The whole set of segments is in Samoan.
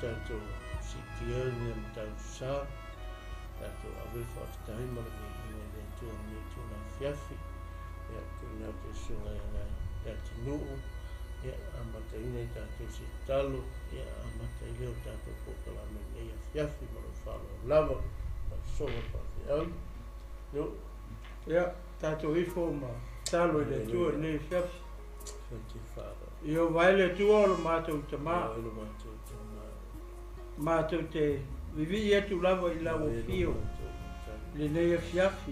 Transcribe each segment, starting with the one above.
tatou siitia i lenei mataupu sa, tatou ave le faafetai ma le viiga i le Atua i lenei itula afiafi. Ia, tuuina atu i le Susuga ia Leatinuu, ia, amataina i tatou se tatalo, ia, amata ai lea o tatou polokalame i lenei afiafi ma lou faaaloalo lava. Lau Susuga i le Faafeau, Nuu. Ia, tatou ifo ma tatalo i le Atua i lenei afiafi. Thank you, Father. Ieova e le Atua o lo matou Tama. Ioe lo matou Tama. Matou te vivii atu lava i lau afio i lenei afiafi,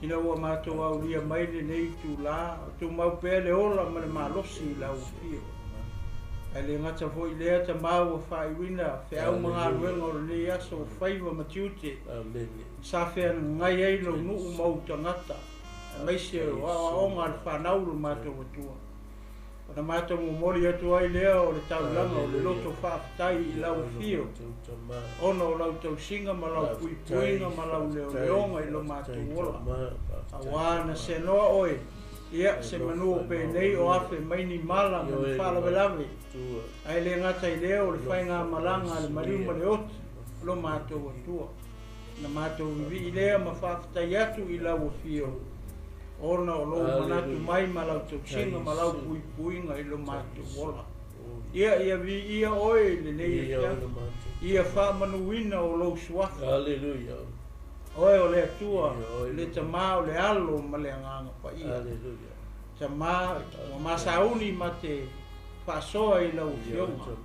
ina ua matou aulia mai lenei itula, o tumau pea le ola ma le malosi i lau afio. Ae le gata foi i lea, Tama ua faaiuina feau ma galuega o lenei aso o faiva ma tiute, sa feagagai ai lou nuu ma ou tagata, aemaise o aoaoga a le fanau o lo matou Atua. Ona matou momoli atu ai lea o le taulaga o le loto faafetai i lau afio, ona o lau tausiga ma lau puipuiga ma lau leoleoga i lo matou ola. Aua na seanoa oe, ia, se manu o penei o afe mai ni mala ma ni faalavelave, ae le gata i lea o le faigamalaga a le maliu ma le oti o lo matou Atua. Na matou vivii lea ma faafetai atu i lau afio, ona o lou manatu mai ma lau tausiga ma lau puipuiga i lo matou ola. Ia, ia viia oe i lenei afiafi, ia faamanuina o lou suafa. Oe o le Atua, le Tama o le Alo ma le Agaga Paia. Tama, ua masauni ma te faasoa i lau afioga.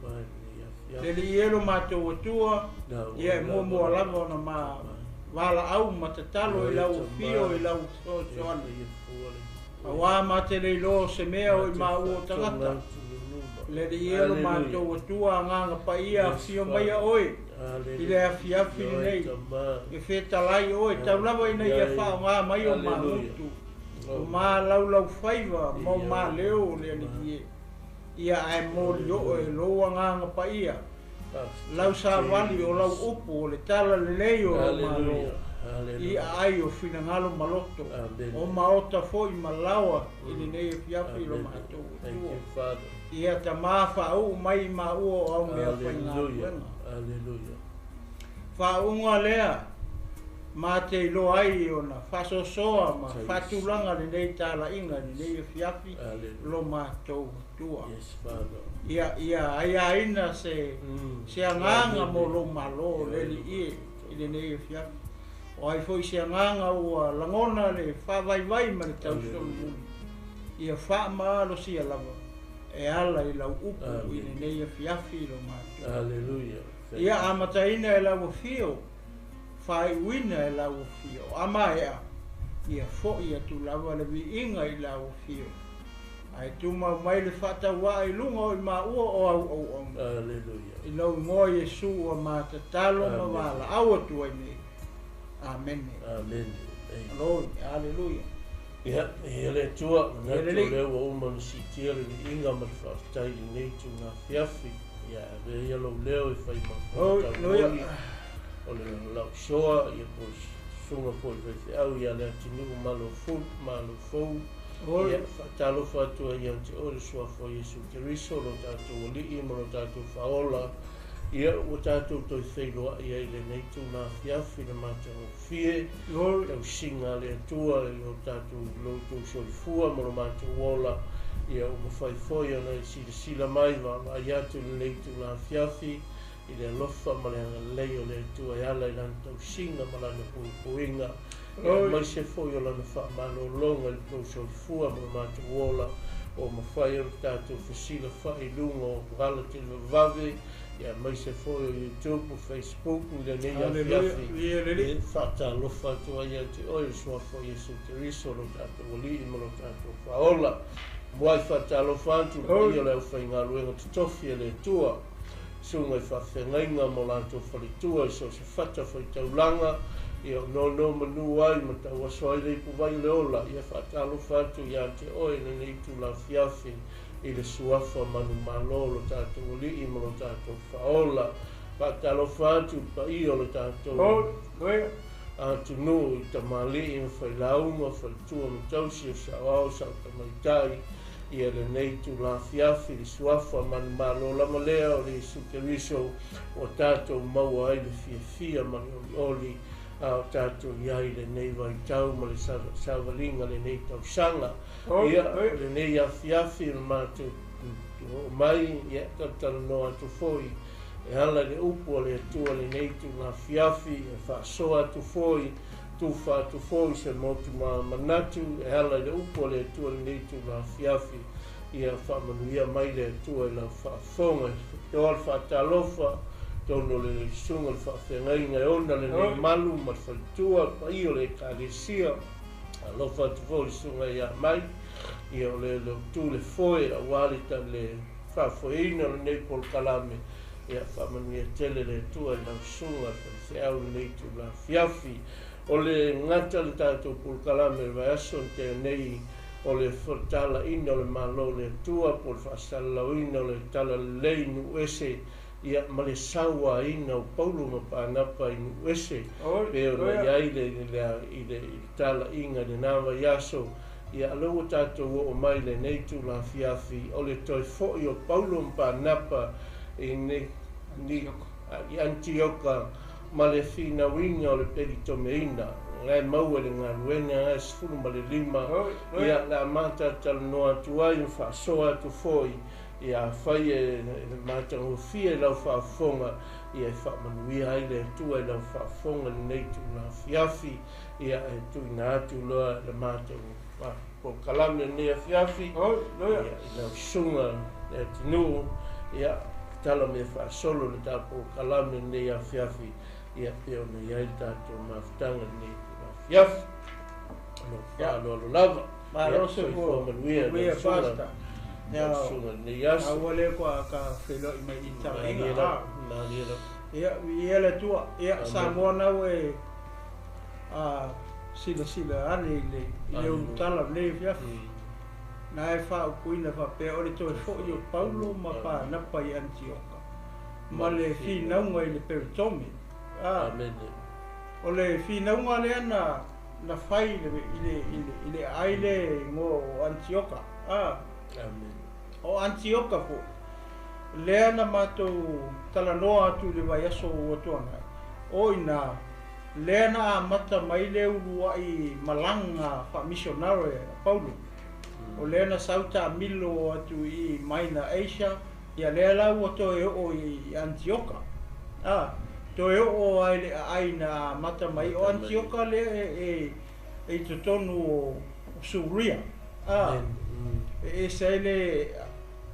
Le Alii e lo matou Atua, ia e muamua lava ona ma valaau ma tatalo i lau afio i lau fesoasoani. Aua ma te le iloa o se mea o i maua o tagata. Le Alii e lo matou Atua, Agaga Paia, afio maia oe i le afiafi lenei, e fetalai oe, tau lava ina ia faaaoga mai o magutu, o ma laulaufaiva ma o ma leo o le Alii e. Ia ae moli oe e lou Agaga Paia, lau savali o lau upu o le tala lelei o lou Malo, i aai o finagalo ma loto, o maota foi ma laoa i lenei afiafi i lo matou Atua. Ia Tama faauu mai i maua o au mea faigaluega. Faauuga lea ma te iloa ai ona faasoasoa ma faatulaga lenei talaiga i lenei afiafi lo matou Atua. Ia, ia aiaina se, se agaga mo lou Malo, le Alii e, i lenei afiafi. O ai foi se agaga ua lagona le faavaivai ma le tausolomuli, ia faamalosia lava e ala i lau upu i lenei afiafi i lo matou. Ia amataina e lau afio, faaiuina e lau afio, a maea, ia foi atu lava le viiga i lau afio. Ae tumau mai le faatauaa i luga o i maua o au auauna. I lou igoa Iesu ua ma tatalo ma valaau atu ai nei. Amene. Glory, Aleluia. Ia, e le Atua, manatu o lea ua uma ona siitia le viiga ma le faafetai i lenei itula afiafi. Ia, e avea ia lou leo e fai ma tauoli o le lau soa, ia po o le susuga foi i le faifeau ia Leatinuu Malofou. Ia, faatalofa atu ai ia te oe le Suafa o Iesu Keriso, lo tatou Alii ma lo tatou Faaola. Ia, ua tatou toe feiloai ai i lenei itula afiafi i le matagofie tausiga a le Atua i lo tatou lo outou soifua ma lo matou ola. Ia, ua mafai foi ona e silasila mai vaavaai atu i lenei itula afiafi i le alofa ma le agalelei o le Atua e ala i Lana tausiga ma Lana puipuiga, ia aemaise foi o Lana faamalologa i le tou soifua ma lo matou ola, ua mafai ona tatou fesilafai i luga o ala televavave, ia aemaise foi o YouTube, Facebook i lenei afiafi. E faatalofa atu ai ia te oe i le Suafa o Iesu Keriso, lo tatou Alii ma lo tatou Faaola. Muai faatalofa atu i le paia o le aufaigaluega totofi a le Atua, susuga i faafeagaiga ma o latou faletua i so o se fata faitaulaga, ia o nonomanu ai ma tauaso ai le ipuvai o le ola, ia faatalofa atu ia te oe i lenei itula afiafi i le Suafa manumalo o lo tatou Alii ma lo tatou Faaola. Faatalofa atu i le paia o lo tatou atunuu i tamalii ma failauga, faletua ma tausi, o saoao, saotamaitai, Ia lenei itula afiafi i le Suafa manumalo lava lea o le Iesu Keriso ua tatou maua ai le fiafia ma le olioli a o tatou i ai i lenei vaitau ma le savaliga lenei tausaga. Ia, o lenei afiafi o le matou oo mai, ia, talatalanoa atu foi e ala i le upu a le Atua lenei itula afiafi, e faasoa atu foi, tufa atu foi se motu ma manatu e ala i le upu a le Atua lenei itula afiafi. Ia faamanuia mai le Atua i lau faafofoga. E toa le faatalofa totonu o le susuga o le faafeagaiga e ona lenei malu ma le faletua, le paia o le Ekalesia. Alofa atu foi le susuga ia Mai, ia o le tu le foe aua le faafoeina o lenei polokalame. Ia faamanuia tele le Atua i lau susuga le falefeau lenei itula afiafi. O le gata le tatou polokalame le vaiaso na tea nei o le talaiina o le Malo o le Atua po o le faasalalauina o le talalelei i nuu ese, ia ma le sauaina o Paulo ma Panapa i nuu ese pei ona i ai i le talaiga i lena vaiaso. Ia o lea ua tatou oo mai lenei itula afiafi o le toe foi o Paulo ma Panapa i Antioka ma le finauina o le pelitomeina ngai maua i le galuega 15. Ia le a matatalanoa atu ai ma faasoa atu foi. Ia afai e matagofie i lau faafofoga, ia e faamanuia ai le Atua i lau faafofoga lenei itula afiafi. Ia e tuuina atu loa le matou polokalame lenei afiafi ia i lau susuga le atunuu. Ia tala mea faasolo le ta polokalame lenei afiafi, ia pei ona i ai le tatou mafutaga lenei itula afiafi. O lo faaaloalo lava. Malo soifua manuia manuia susuga. Ia susuga lenei aso. Aua le kua ka feloai mai i talaiga. Malie lava. Ia viia le Atua. Ia Samoa nau e silasila ane i le ulutala o lenei afiafi. Na e faaupuina faapea o le toe foi o Paulo ma Panapa i Antioka ma le finauga i le Peritome. O le finauga lea na fai i le aai le igoa o Antioka. O Antioka foi lea na matou talanoa atu i le vaiaso ua tuanai. O ina lea na amata mai le uluai malaga faamisionare a Paulo. O lea na sau taamilo atu i Minor Asia, ia lea la ua toe oo i Antioka. Toe oo ai le aai na amata mai. O Antioka lea e i totonu o Suria. E ese ai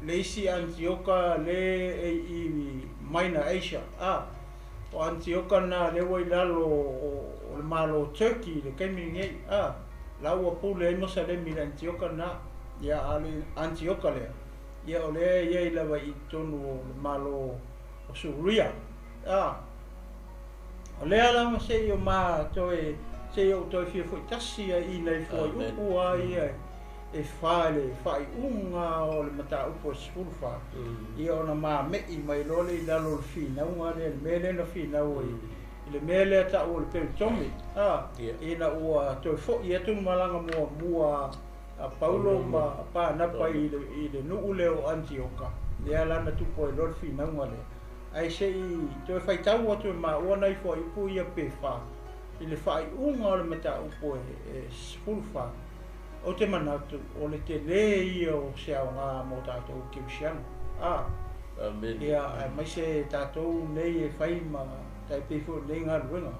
le isi Antioka le e i Minor Asia. O Antioka na lea ua i lalo o le Malo o Turkey le taimi lenei. La ua pule ai Mosalemi i le Antioka na. Ia a le Antioka lea, ia o lea e i ai lava i totonu o le Malo o Suria. O lea lava seia o ma toe seia ou toe fia foi tasi ai i nai fuaiupu a ia e fa le faaiuga o le mataupu e 14. Ia ona mamei mai loa le i lalo o le finauga lea, le mea lea na finau ai i le mea lea taua o le Peritome. Ina ua toe foi atu le malaga muamua a Paulo ma Panapa i le nuu lea o Antioka, lea la na tupu ai loa le finauga lea. Ae se'i toe faitau atu e maua nai fuaiupu ia pe fa i le faaiuga o le mataupu e 14. O te manatu o le tele ia o se aoga mo tatou kerisiano. Amen. Ia aemaise tatou nei e fai ma tai pei foi lenei galuega.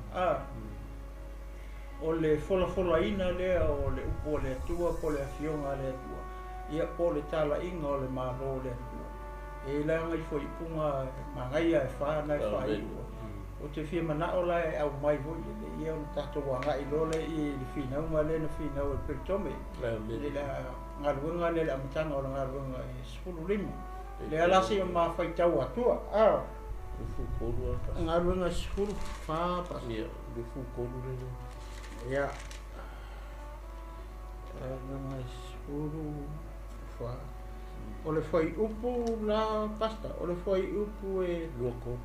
O le folafolaina lea o le upu o le Atua po o le afioga a le Atua, ia po o le talaiga o le Malo o le Atua. E i la nai fuaiupuga magaia e fa na e faaiu. O te fia manao la e aumai foi lele, ia ona tatou agai loa lea i le finauga lea na finau e le Peritome. I le galuega lea le amataga o le galuega e 15. Lea la seia mafaitau atua. Galuega 14 pa. Ia, 23 lea. Ia. Galuega 14. O le fuaiupu la pasta, o le fuaiupu e 23.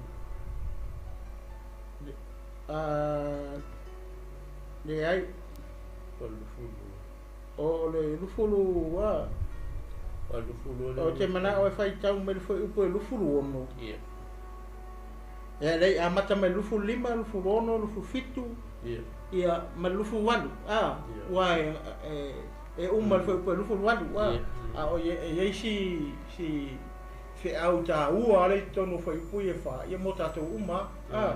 Leai. O le lufulu. O le lufulu. Ou te mana'o e faitau mai le fuaiupu e 26. Ia lea amata mai 25, 26, 27, ia ma le 28, a ua e uma le fuaiupu e 28, a o e i ai si feau taua le i totonu o fuaiupu ia e fa, ia mo tatou uma, a.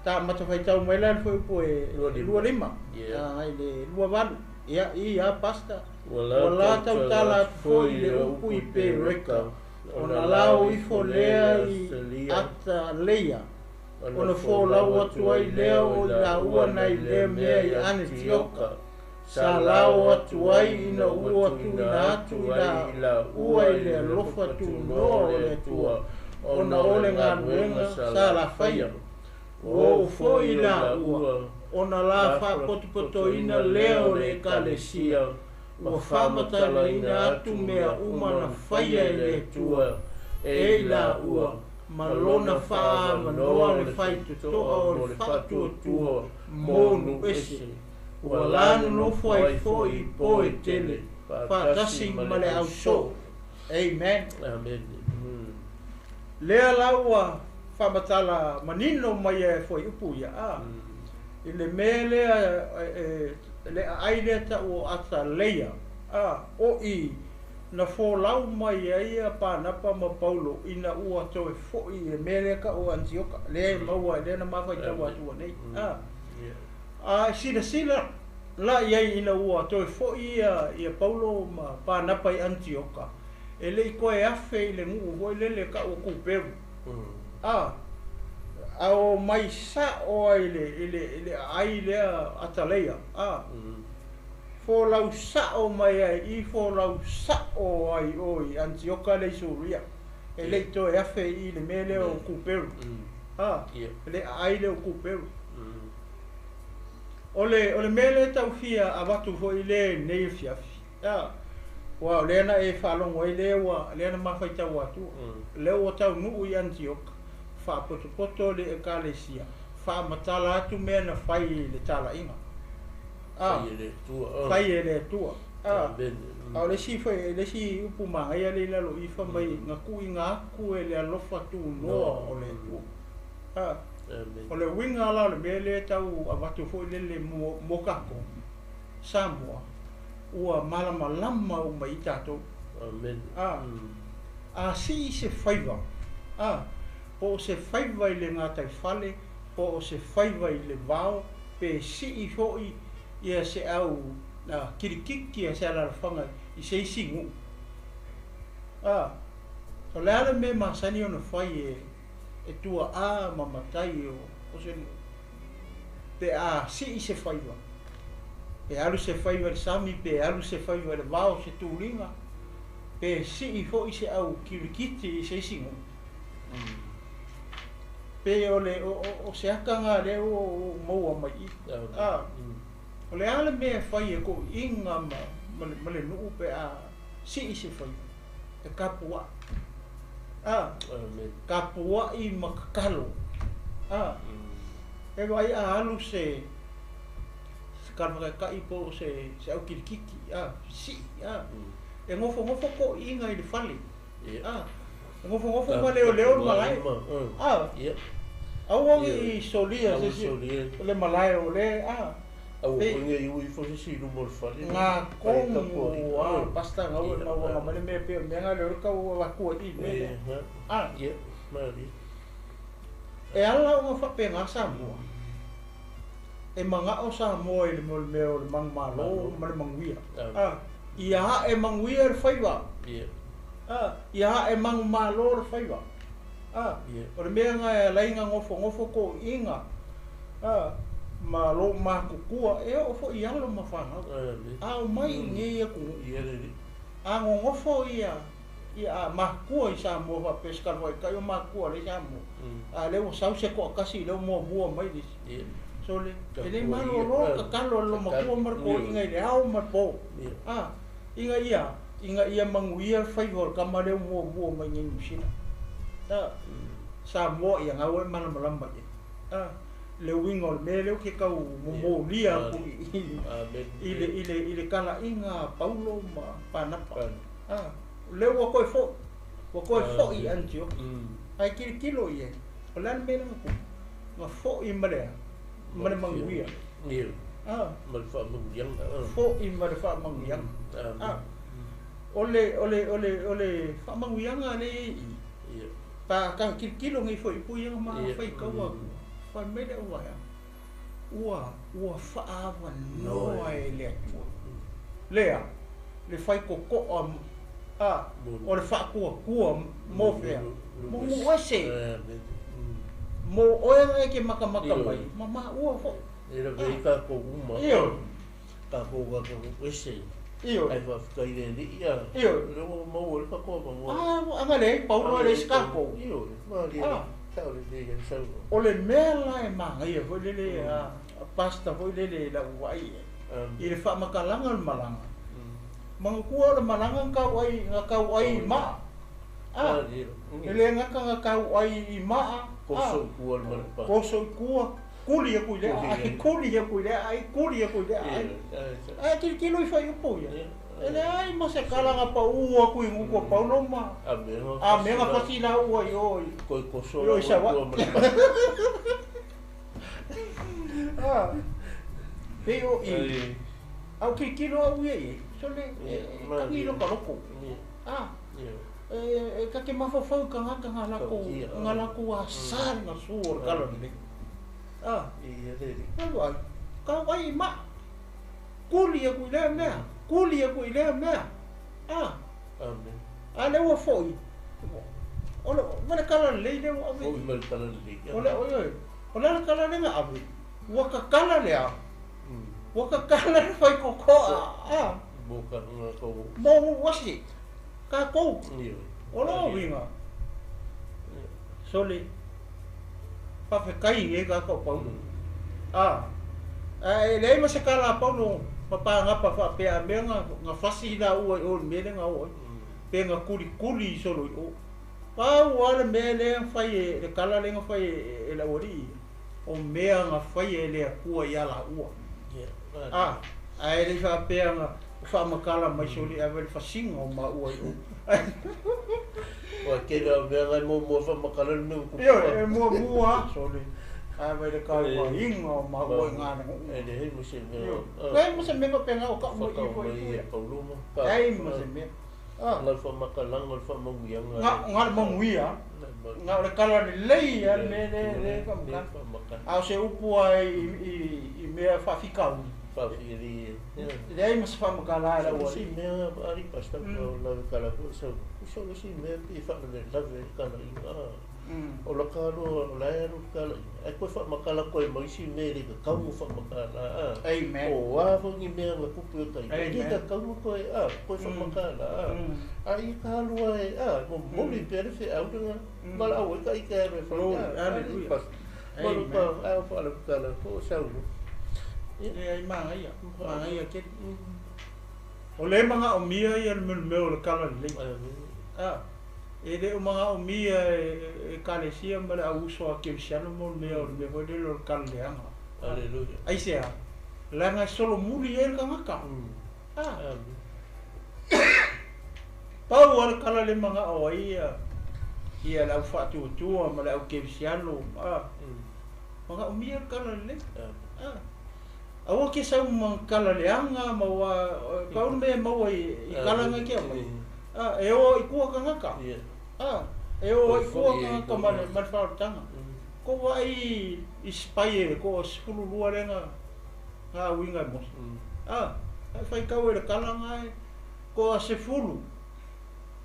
Ta amata faitau mai la le fuaiupu e 25, agai le 28. Ia, ia, Pastor. Ua la tautala atu foi i le upu i Pereka, ona lao ifo lea i Ataleia, ona folau atu ai lea o i laua nai lea mea i Anetioka, sa lao atu ai ina ua tuuina atu i laua i le alofa tunoa o le Atua, ona o le galuega sa la faia. Ua oo foi i laua, ona la faapotopotoina lea o le Ekalesia, ua faamatalaina atu mea uma na faia e le Atua e i laua, ma lona faaavanoa le faitotoa o le faatuatua mo nuu ese. Ua la nonofo ai foi i po e tele, faatasi ma le ausoo. Amen. Amen. Lea la ua faamatala manino mai e fuaiupu ia, a i le mea lea le aai lea ta'u o Ataleia, a o i na folau mai ai ia Panapa ma Paulo ina ua toe fo'i i le mea lea ta'u o Anitioka, lea e maua lea na mafaitau atu nei, a a silasila la i ai ina ua toe fo'i ia Paulo ma Panapa i Anitioka, e le'i toe afe i le nuu foi lele ta'u o Kuperu, a o mai sa'o ai i le aai lea Ataleia, a folau sa'o mai ai i folau sa'o ai o i Anitioka le i Suria, e le'i toe afe i le mea lea o Kuperu, a le aai lea o Kuperu. O le mea lea tau fia avatu foi le nei afiafi, a ua o lea na e faalogo ai lea ua lea na mafaitau atu lea ua taunuu i Anitioka, faapotopoto le Ekalesia, faamatala atu mea na fai i le talaiga, a Fai e le Atua. Fai e le Atua, a Amen. A o le isi foi le isi upu magaia le i lalo i fa mai na tuuina atu e le alofa tunoa o le Atua, a Amen. O le uiga la o le mea lea tau avatu foi lele mo tatou Samoa, ua malamalama uma i tatou. Amen. A a sii se faiva, a po o se faiva i le gataifale, po o se faiva i le vao, pe sii foi ia se au kilikiki a se alalafaga i se isi nuu, a o le a le mea masani ona fai e tua'a ma matai o se nuu pe a sii se faiva, pe alu se faiva i le sami, pe alu se faiva i le vao, se tuliga, pe sii foi se au kilikiti i se isi nuu, pe o le o se akaga lea ua ou maua mai i a o le a le mea e fai e to'iga ma le nuu pe a sii se faiva e tapua'i, a Amen. tapua'i ma tatalo, a e vaai a alu se kalafataita'i po o se au kilikiki, a sii, a e nofonofo to'iga i le fale, a e nofonofo ma leoleo le malae, a aua i solia se isi le malae o le a Aua foi ne i ui ifo se isi i luma o le fale. Ga tonu a, Pastor, gau e mauaga mai le mea pei o le mea na lea o le tau avatua i i le mea lea, a Ia, malie. E ala ona faapena Samoa, e mana'o Samoa i le mea o le manumalo ma le manuia, a ia a'e manuia le faiva, a ia a'e manumalo le faiva, a o le mea na e alai na nofonofo to'iga a ma lou matutua e oo foi i alo ma fanau Amen. a o mai i nei atunuu. Ia lelei. A nonofo ia matua i Samoa faapea se kalafaitai o matua lea i Samoa, a lea ua sau se to'atasi lea ua muamua mai le isi so le e le malolo tatalo le lomatua ma le to'iga i le ao ma le po, a ina ia manuia le faiva o le tama lea ua muamua mai nei Niu Sila, a Samoa ia gau e malamalama i ai a le uiga o le mea lea ou te tau momolia atu Amen. i le tala'iga a Paulo ma Panapa. O lea ua toe fo'i, ua toe fo'i i Anitioka. Ae tilotilo i ai, o le a le mea lea na tupu? Na fo'i ma le a? Ma le manuia. Ma le faamanuiaga. Fo'i ma le faamanuiaga. O le, o le, o le, o le faamanuiaga lea e i i, pa a ta tilotilo nei foi i upu ia na ma faitau atu, fai mai le auvaega, ua, ua faaavanoa e le Atua. Lea, le faitotoa, a, o le faatuatua mo fea? Mo nuu ese. Mo oe na e te matamata mai, ma maua foi. E lavea ai tatou uma. Ioe. Tatou tagata nuu ese. Ioe. Ae faafetai i le Alii a. Ioe. O lea ua maua ai le tatou avanoa. A, ana leai Paulo e leai se tatou. Ioe, malie. Sao lelei ai le saunoaga. O le mea la e manaia foi lele a Pastor foi lele i lau vaai i ai, i le faamatalaga o le malaga, manatua o le malaga na tau ai, na tau ai i maa. A, e le gata na tau ai i maa, a, Koso i tua le malepa. Koso i tua, kuli aku i le aai, kuli aku i le aai, kuli aku i le aai. Ae tilotilo i fuaiupu ia. E leai ma se kala na pau aku i uka o Paulo ma a mea na fasi laua i o i Koe koso i o i Savaii. A, pei o i, a o tilotilo au ia i ai, sole, e kagi i lota loto. A, e ta te mafaufau i tagata na latou, na latou asa le gasu o le tala lelei. A, alu ai, tau ai i maa. Kuli aku i lea mea, kuli aku i lea mea. A, a lea ua foi, o le, ma le tala lelei lea ua ave. Foi ma le tala lelei. O le, ioe, o le a le tala lea na ave? Ua tatala le a? Ua tatala le faitotoa, a. Mo ka, mo Mo uasi, tatou. O lona uiga, sole, faafetai i nei tagata o Paulo. A, ae leai ma se tala a Paulo ma Paranapa faapea a mea na fasi laua i o i le mea lea na o ai, pe na kulikuli solo i o. Pau lava le mea lea na fai e, le tala lea na fai e le aualii ia, o mea na faia e le Atua ia laua. A, ae le i faapea na faamatala mai sole ave le fasiga o maua i o. Ua tele lava mea na e muamua faamatala le mea ua tupu. Ioe, e muamua lava sole ave le tauaiga o maua i Galenu'u. E leai ma se mea. Ioe, leai ma se mea faapena o tau mai i foi i Leai ma se mea. Na o le faamatalaga o le faamanuiaga. Na o le manuia. Na o le tala lelei lava le mea lea e faamatala. A o se upu lava i mea faafitauli. Faafili. Leai ma se faamatala a le aualii. Se mea ali pastor o la kala ko sa. So le si mea pe faalavelave le talaiga. O la ka aloa o la e alu le talaiga. Ae koe faamatala koe mai isi mea e le tatau ona faamatala a. Amen. O a foi ni mea na tupu i o tai. Amen. E le tatau ona koe a, koe faamatala a. A ia ka aloa e a, momoli pea le feau lena. Valaau ai ta ita e alu e fai. Glory, hallelujah. Malu pa a o faalavitala po o saunoa. Leai, manaia, manaia tele. O lea e manaomia ia le mea o le tala lelei. A, e le o manaomia e Ekalesia ma le au uso a Kerisiano mo le mea o le mea foi lele o le tala leaga. Aleluia. Aisea? Leaga e solomuli ai le tagata. A, pau lava le tala lea e manao ai ia ia le au faatuatua ma le au Kerisiano, a, manaomia le tala lelei. A, aua ke sau ma tala leaga ma ua, pau le mea e maua i tala na e te aumai. A, e o i tua tagata. A, e o i tua tagata ma le faaolataga. Ko vaai i spy e ko 12 lea na auiga e Mose. A, e faitau e le tala na e ko 10.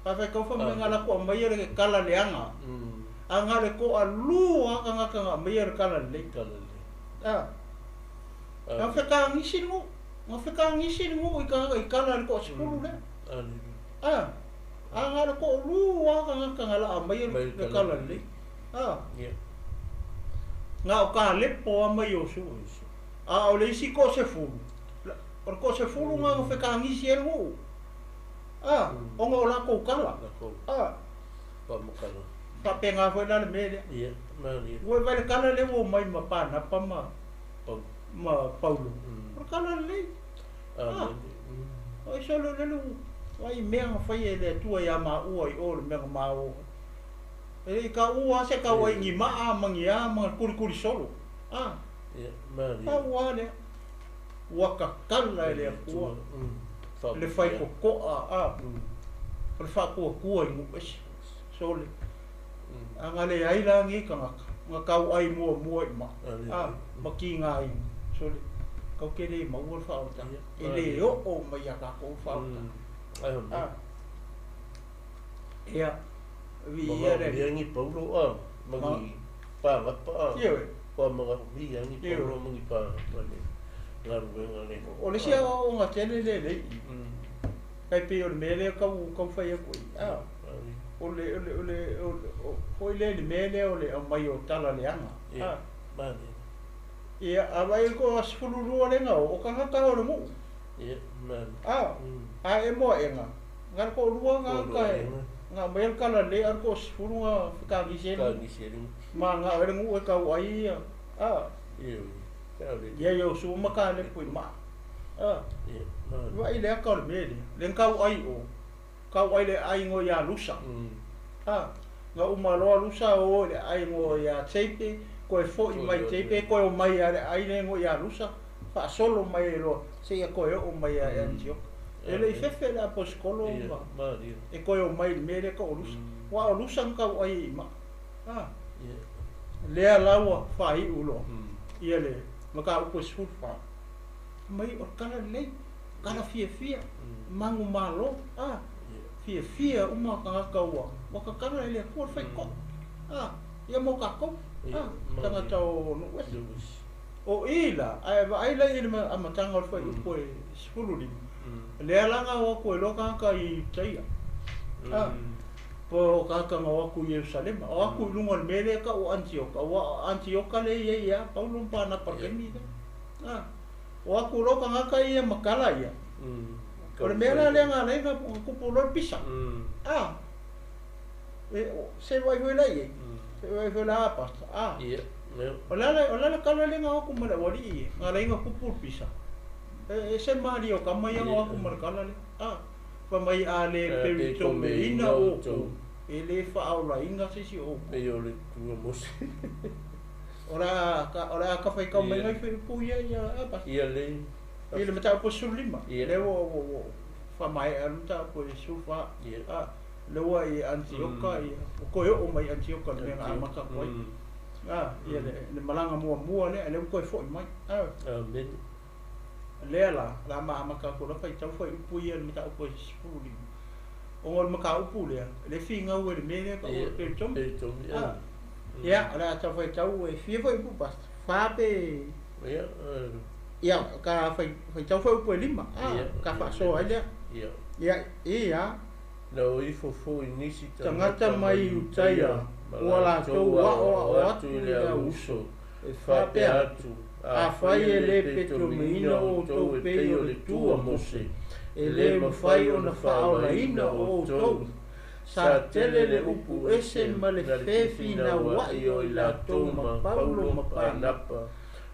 A faitau fa mai nga latou aumaia le tala leaga. A na le toalua tagata na aumaia le tala lelei. A, na fekagisi le nuu. Na fekagisi le nuu i tagata i tala le toa 10 lea. A, a na le toalua tagata na laa aumaia le tala lelei. A, na o Kalepo lava ma Iosua. A o le isi toa 10, o le toa 10 na na fekagisi ai le nuu. A, ona o latou tala. A, faapena foi la le mea lea. Ua e vaai i le tala lea ua omai ma Panapa ma Paulo. O le tala lelei. A, o ai solo lele Vaai mea na faia e le Atua ia maua i o i le mea na ma o ai. E le i taua lava se tau ai ni maa ma ni a ma kulikuli solo. A, pau lava lea. Ua tatala e le Atua le faitotoa a, o le faatuatua i nuu ese. Sole. A na leai la nei tagata na tau ai muamua i maa a, ma tigaina. Sole. Tatou te le maua le faaolataga. E le oo mai ia tatou le faaolataga. A. Ia, viia le Manaomia ni Paulo a, ma ni Panapa a. Ioe. Ua manaomia ni Paulo ma ni Panapa le galuega lea. O le isi aoaoga tele lea e i i, tai pei o le mea lea tau taumafai atu ai, a, o le, o le, o le, o, foi lea i le mea lea o le aumai o tala leaga, a. Ia, a vaai i le toa 12 lea na o, o tagata o le nuu. A, a e moaega, na o le toalua na e, na aumai le tala lelei, a o le toa 10 na fetagisi ai le nuu. Ma na o le nuu e tau ai ia, a. Ia Iosua ma Kalepu i maa. A. Vaai le aka o le mea lea, le na tau ai o, tau ai le aiga ia Lusa. A, na uma loa Lusa o i le aiga ia Teipe, toe foi mai Teipe, toe o mai ia le aiga ia Lusa, faasolo mai ai loa, seia toe oo mai ia Anitioka. E le i fefe le aposetolo ma e toe o mai i le mea lea tau o Lusa. Aua o Lusa na tau ai i maa. A, lea la ua faaiu loa ia le mataupu e 14. Mai o le tala lelei, tala fiafia, manumalo, a, fiafia uma tagata ua tatala e le Atua le faitotoa. A, ia mo tatou, a, tagata o nuu ese. O i la, ae vaai la i le amataga o le fuaiupu e 15, lea la na o atu ai loa tagata i Iutaia, a, po o tagata na o atu i Ierusalema, o atu i luga o le mea lea e tau o Anitioka, aua o Anitioka lea e i ai ia Paulo ma Panapa i le taimi lea. A, o atu loa tagata ia ma tala ia. O le mea la lea na ala ai ona tupu loa le pisa. A, e, se vaai foi la i ai. Se vaai foi la a pasta. A, o le ala, o le ala tala lea na o atu ma le aualii ia, na ala ai ona tupu le pisa. E ese malie o tama ia na o atu ma le tala lea. A, fai mai a le peritomeina outou, e le faaolaina se isi o outou. Pei o le tua Mose. O le a, o le a tafaitau mai nai fuaiupu ia ia a pasta. Ia le. I le mataupu e 15, lea ua ua faamaea le mataupu e 14. A, lea ua i Anitioka ia, ua toe oo mai i Anitioka i le mea na amata atu ai. A, ia le malaga muamua lea, lea ua toe foi mai. A. Amene. Lea la, o le a ma amata atu loa faitau fuaiupu ia i le mataupu e 15. Ona o le mataupu lea, e le finau ai i le mea lea e tau o le peritomi. A, ia, o le a tau faitau e fia fuaiupu pasta? Fa pe... Ia, ka faitau fuaiupu e 5. A, ka faasoa ai lea. Ia, ia. Na o ifo foi nisi tagata mai Iutaia, ua latou aoao atu i le au uso, e faapea atu, Afai e le petomeina outou e pei o le tu a Mose, e le mafai ona faaolaina outou. Sa tele le upu ese ma le fefinauai o i latou ma Paulo ma Panapa,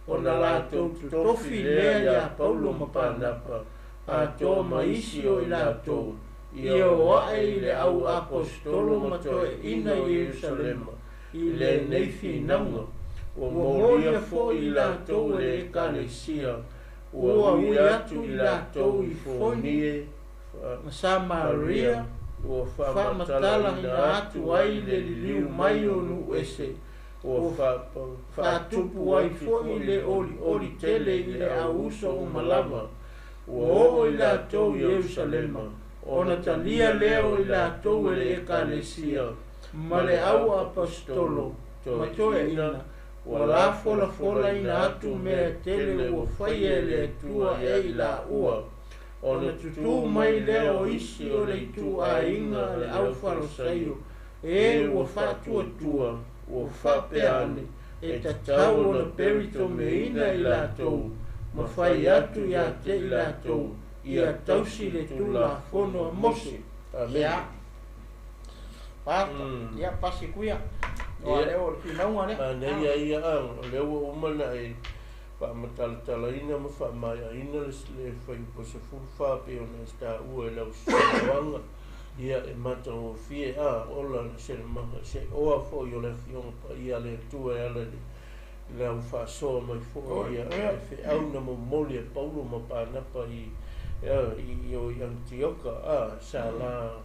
ona latou totofi lea iā Paulo ma Panapa, atoa ma isi o i latou, ia o ae i le au aposetolo ma toeaina i Ierusalema i lenei finauga, ua molia foi i latou e le Ekalesia, ua ui atu i latou i Fonie ma Samaria, ua faamatalaina atu ai le liliu mai o nuu ese, ua faatupu ai foi le olioli tele i le au uso uma lava, ua oo i latou i Ierusalema, ona talia lea o i latou e le Ekalesia ma le au aposetolo ma toeaina, ua lafolafolaina atu mea tele ua faia e le Atua e i laua, ona tutū mai lea o isi o le ituaiga a le aufalosaio, e ua faatuatua, ua faapea ane, e tatau ona peritomeina i latou, ma fai atu ia te i latou, ia tausi le Tulafono a Mose. Amene. Ia, pasta, ia pasi kuia. Oa lea o le finauga lea. Manaia ia a, o lea ua uma ona e Faamatalatalaina ma faamaeaina le fuaiupu 14 pei ona e taua e lau saunoaga, ia e matagofie a ola le selemaga se oa foi o le Afioga Paia a le Atua e ala i le au faasoa mai foi ia le feau na momoli e Paulo ma Panapa i o i Anitioka a sa la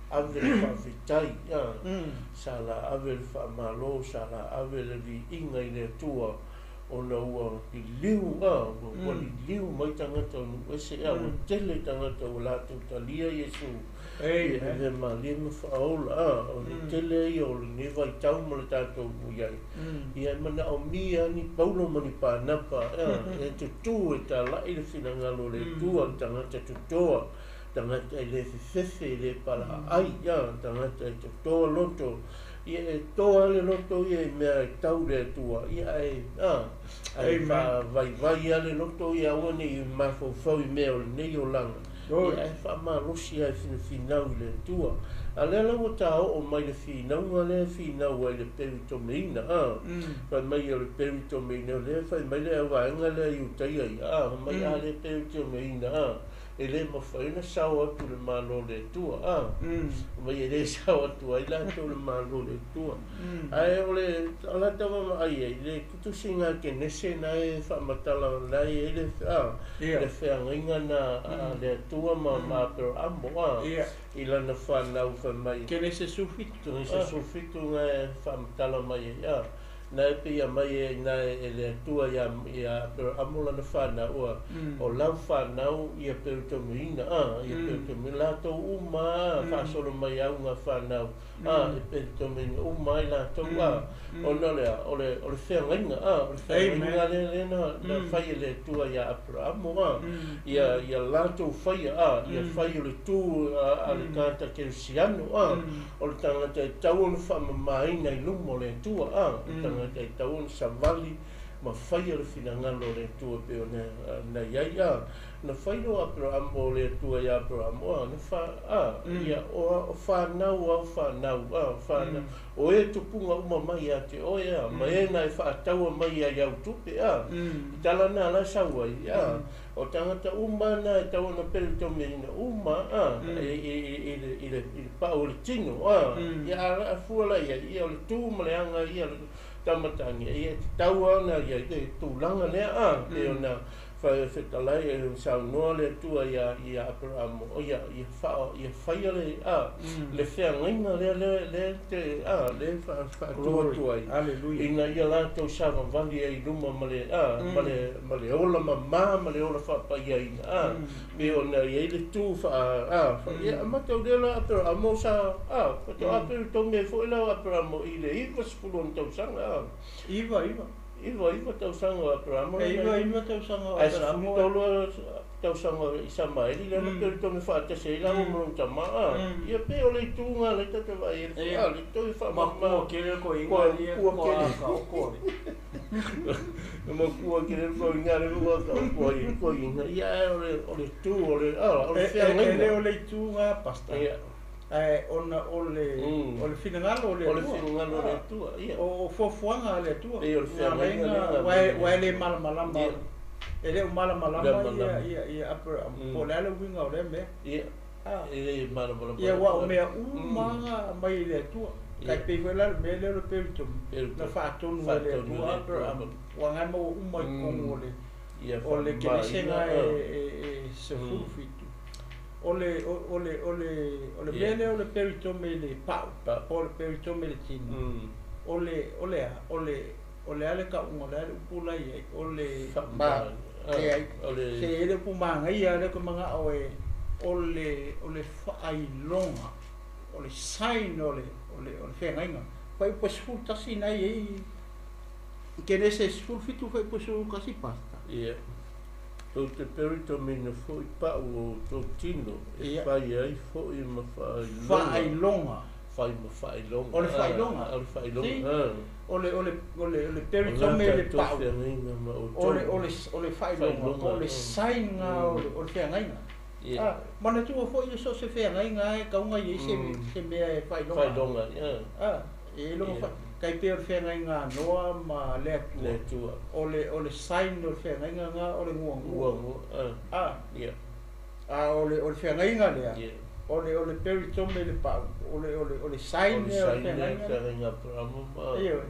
ave le faafetai a sa la ave le faamalo sa la ave le viiga i le Atua ona ua liliu a ua liliu mai tagata o nuu ese a ua tele tagata ua latou talia Iesu e avea malie ma faaola a o le tele ia o lenei vaitau ma le tatou i ai ia e manaomia ni Paulo ma ni Panapa e tutū e talai le finagalo o le Atua tagata totoa tagata e le fefefe e le palaai a tagata e totoa loto ia e toa le loto ia i mea e tau le Atua ia ae ae faavaivai lava le loto ia aua ne i mafaufau i mea o lenei olaga ia ae faamalosi lava e finafinau i le Atua. A lea la ua taoo mai le finauga lea e finau ai le peritomeina a fai mai o le peritomeina lea fai mai le auvaega lea Iutaia ia a fai mai a le peritomeina a e le mafai ona sao atu le Malo o le Atua a mai e le sao atu ai latou le Malo o le Atua. Ae o le alata vaavaai ai le tusiga Kenese na e faamatala la e ai le le feagaiga na a le Atua ma Aperamo a i lana whanau fai mai Kenese 17 Kenese 17 nga e faamatala mai ai a na e pia mai e na e le Atua ia Aperamo lana whanau a o lau whanau ia peritomeina a ia peritomeina latou uma faasolo mai au ngā whanau a e peritomeina uma ai latou a ona lea o le feagaiga a o le feagaiga lea lea na fai e le Atua ia Aperamo a ia latou faia a ia fai o le tu a le tagata kerisiano a o le tagata e tau ona faamamaina i luma o le Atua a o le tagata e tau ona savali ma faia le finagalo o le Atua pei ona na i ai a na fai loa Aperamo o le Atua ia Aperamo a na fa a ia o whanau au whanau a whanau o e tupunga uma mai ia te oe a ma e na e faataua mai ia iau tupe a i tala na la sau ai a o tangata uma na e tau ona peritomeina uma a i le pau o le tino a ia a fua la ia ia o le tu ma le aga ia le tamatangi ia te tau ana ia te tulaga lea a pei ona whaiwhetalai e saunoa le Atua ia Aperamo o ia faia le a le feagaiga lea le te a le faatua atu ai ina ia latou savavali ai i luma ma le a ma le ola mamā ma le ola faapaiaina a pei ona i ai le tu faa a ia matau lea la Aperamo sa a faatoa peritome ai foi la Aperamo i le 90 ona tausaga a iva tausaga o Aperamo iva tausaga o Aperamo tolu tausaga o Isamaeli lea na peritome faatasi ai laua ma lona tama a ia pei o le ituga le tate vaai ai a le toe faamama makua kele koiga ia kua kaoko makua kele koiga le kua kaoko ai koiga ia o le tu o le a o le feagaiga e le o le ituga pasta ae ona o le finagalo o le Atua. O le finagalo o le Atua, ia. O fuafuaga a le Atua. Pei o le feagaiga lea. Ua e le malamalama. E le o malamalama ia Aperamo. Po o le a le uiga o lea mea. Ia. E le malamalama. Ia ua o mea uma mai i le Atua. Kai pei foi la le mea lea o le peritome. Na faatonu e le Atua Aperamo. Ua ngai maua uma i totonu o le kenesega e 17. O le mea lea o le peritome i le pau, po o le peritome i le tino, o le a le tauga, o le a le upu la i ai, o le se e le upu magaia lea ke manao e o le faailoga, o le sign o le feagaiga. Fuaiupu 11 na i ai, Kenese 17 fuaiupu 11 pasta. Ia. Tou te peritomina foi pau o tou tino e fai ai foi ma faailoga. Faailoga. Fai ma faailoga. O le faailoga. O le faailoga. O le peritome le pau. O le faailoga. O le sign o le feagaiga. Manatua foi o so se feagaiga e kauga i ai se mea e faailoga. Faailoga, ia. E logo Tai pei o le feagaiga a Noa ma le Atua. Le Atua. O le sign o le feagaiga lena o le guagua. Guagua, a. A. A o le feagaiga lea, o le peritome i le pau, o le sign lea o le feagaiga. O le sign lea o le feagaiga. Feagaiga a Aperamo ma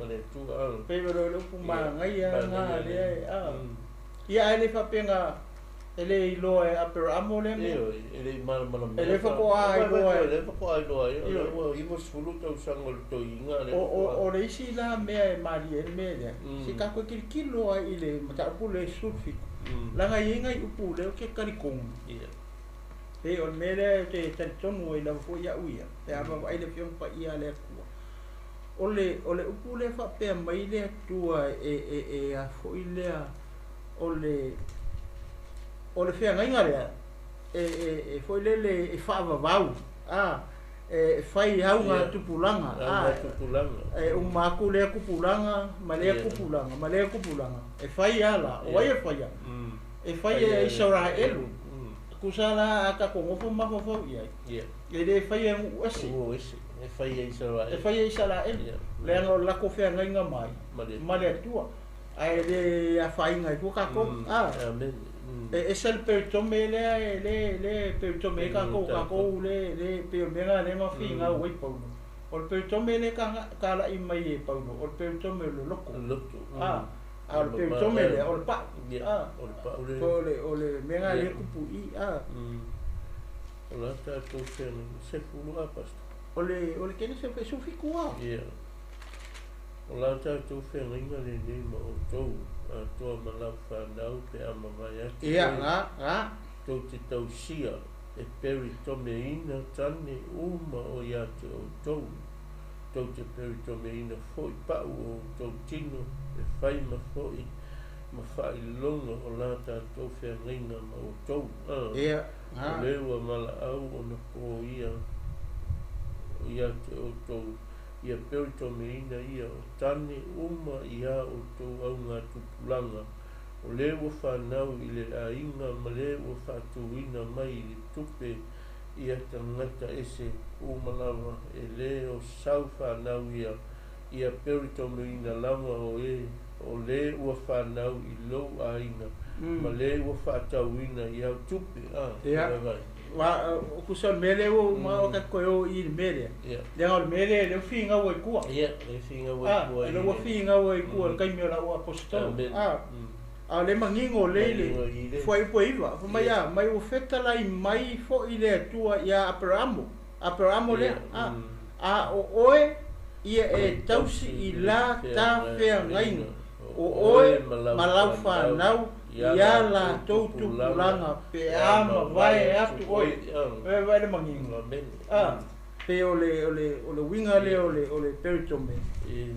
le Atua. Pei o le upu manaia lena lea, a. Ia ae le faapea na e le iloa e Aperamo lea mea. Ioe, e le i malamalama. E le faatoa iloa. E le faatoa iloa ai, o lea ua 90 tausaga o le toeaina lea faatoa. O le isi la mea e malie ai le mea lea, se tatou tilotilo lava i le mataupu lea e 17, leaga e i ai nai upu lea ou te talitonu. Pei o le mea lea ou te talitonu ai lava foi au ia, pe a vaavaai le Afioga Paia a le Atua. O le upu lea faapea mai le Atua e a foi lea, o le feagaiga lea, e foi lele e faavavau, a, e fai auga tupulaga, a, e uma atu lea tupulaga, ma lea tupulaga, ma lea tupulaga, e fai ala, o ai e faia? E faia e Isaraelu. Tusa la a tatou nofo mafaufau i ai. E le faia e nuu ese. E faia e Isaraelu. E faia e Isaraelu. Leaga o le latou feagaiga mai ma le Atua. Ae le afaina ai fua tatou. E ese le peritome lea e le peritome ai tatou, tatou le pei o le mea lena lea na finau ai Paulo. O le peritome lea talai mai e Paulo, o le peritome o le loto. A o le peritome lea, o le pau. O le pau lea. O le mea lena lea tupu i. O la tatou feagaiga, 10 a pastor. O le Kenese e 17 a. O la tatou feagaiga lenei ma outou, atoa ma lau whanau pe a mavae atu. Ia, ga. Tou te tausia e peritomeina tane uma o ia te outou. Tou te peritomeina foi pau o outou tino e whai ma foi ma whailonga o la tatou feagaiga ma outou. Ia, ga. O le ua malaau o na po ia o ia te outou. Ia peritomeina ia o tane uma ia outou au ngā tupulaga. O le ua whanau i le aiga ma le ua whaatuina mai i le tupe ia tangata ese uma lava e le o sau whanau ia. Ia peritomeina lava o e o le ua whanau i lou aiga ma le ua whaatauina i au tupe. Ia. Wa kusa o le mea lea ua uma o tatou toe o i le mea lea. Leaga o le mea lea, lea ua figau ai tua. Ia, lea figau ai tua. Lea ua figau ai tua i le taimi o lau aposetolo. A o le manino lea i le fuaiupu e 9. Fai mai a, mai ua fetalai mai foi le Atua ia Aperamo. Aperamo lea. A o oe ia e tausi i la ta feagaiga. O oe ma lau whanau ia latou tupulaga pe a mavae atu oe. E vaai le manino. Pe o le uiga lea o le peritome.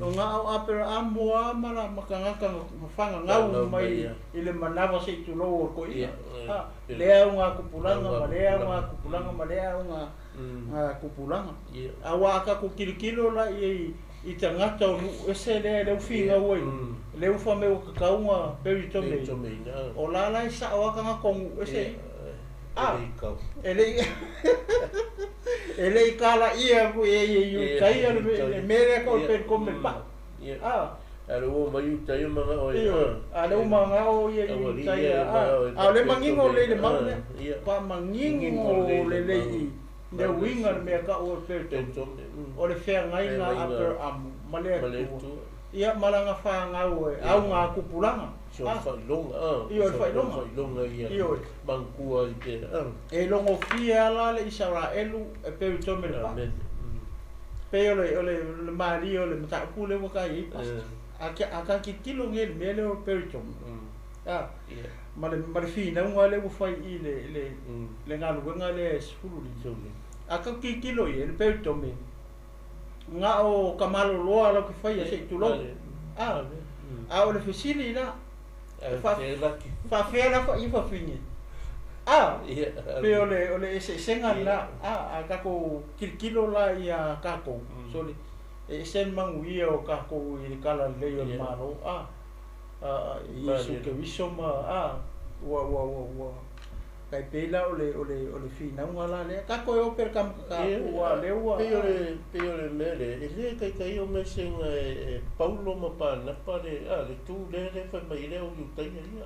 O ngā o Aperamo a ma la makangaka mawhangangau mai i le manawa se i tulou o koina. Lea au ngā kupulaga ma lea au ngā kupulaga ma lea au ngā kupulaga. A ua a tatou kilokilo la i tangata o nuu ese lea leu figau ai. Leu wha mea ua kakauga peritome. O la la e sao aka ngā kongu ese. E le i kala ia ku e i utai a le mea lea ka o le peritome le pau. A le ua mai utai o manga o ia. A le ua manga o ia i utai a. A o le mangingo le le mau lea. Pa mangingo le le i le uiga le mea ka o le peritome. O le feagaiga Aperamo ma le Atua. Ia malaga whangau e au ngā kupulaga. So whailonga. Ioe, whailonga. Whailonga ia. Ioe. Mangkua i te. E longofia ala le Isaraelu e peritome le pau. Pe o le malia o le mataupu le ua kai ai pastor. A ka tilotilo nge le mea lea o le peritome. Ma le finauga lea ua fai i le galuega lea e 15. A ka tilotilo i e le peritome. Ngā o kamaloloa lau ke whaia se i tulou. A o le fesili la. Whawhea la i whawhinge. Pe o le eseesenga la. A kako kilokilo la ia kako. So le e ese manguia o kako i le kala lelei o le malo. Iesu Keriso ma ua Tai pei la o le finauga la lea. Tatou e o pe le kamaka ua lea ua. Pei o le mea lea, e le taitaia o measega e Paulo ma Panapa le tu lea lea fai mai ai le au Iutaia ia.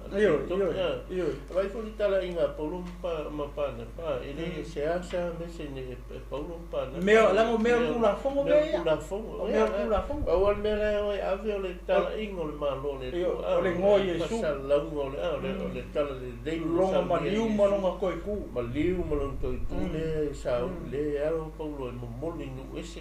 Ioe. Vaai foi le talaiga a Paulo ma Panapa, e le seasea measega e Paulo ma Panapa. Mea, laga o mea o le Tulafono mea ia. Tulafono. O mea o le Tulafono. Pau lava le mea la e o e ave o le talaiga o le Malo o le Atua. O le igoa o Iesu. Fasalauga o le talalelei. Lona maliu ma lona toe tu. Maliu ma lona toe tu lea e sauni, lea e alo Paulo e momoli i nuu ese.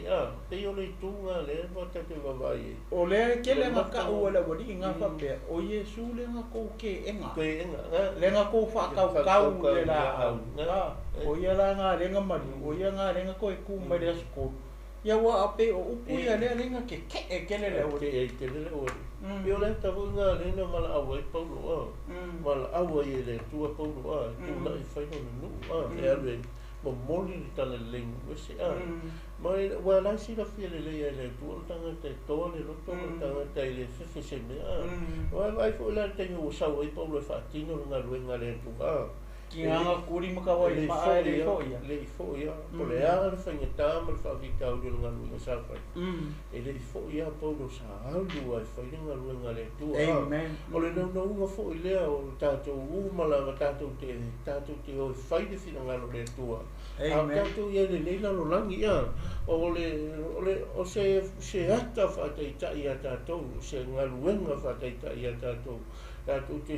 Pei o le ituga lea e tatou te vaavaai ai. O lea e tele na tau e le aualii na faapea, o Iesu lea na tou keega. Keega. Lea na tou faatautau i le laau. O ia la na lea na maliu, o ia na lea na toe tu mai le aso tolu. Ia ua pei o upu ia lea lea na keke'e tele le aualii. Keke'e tele le aualii. Pei o le ata foi na lea na valaau ai Paulo. Valaau ai e le Atua Paulo e tulai fai lona nuu e alu e momoli le talalelei nuu ese. Ma ua la silafia lelei ai le Atua o le tagata e toa le loto ma le tagata e le fefe se mea. Ua vaai foi la le taimi ua sau ai Paulo e faatino le galuega a le Atua. Tinaga kuli ma kawai Le ma e le foi ia. Le foi ia. Po le a le faigata ma le faafitauli o le galuega sa fai. E le foi ia Paulo sa alu ai fai le galuega a le Atua. Amen. O le naunauga foi lea o tatou uma lava tatou te o e fai le finagalo o le Atua. Amen. A tatou ia lenei lalolagi ia. O se ata faataitai ia tatou, se galuega faataitai ia tatou. Tatou te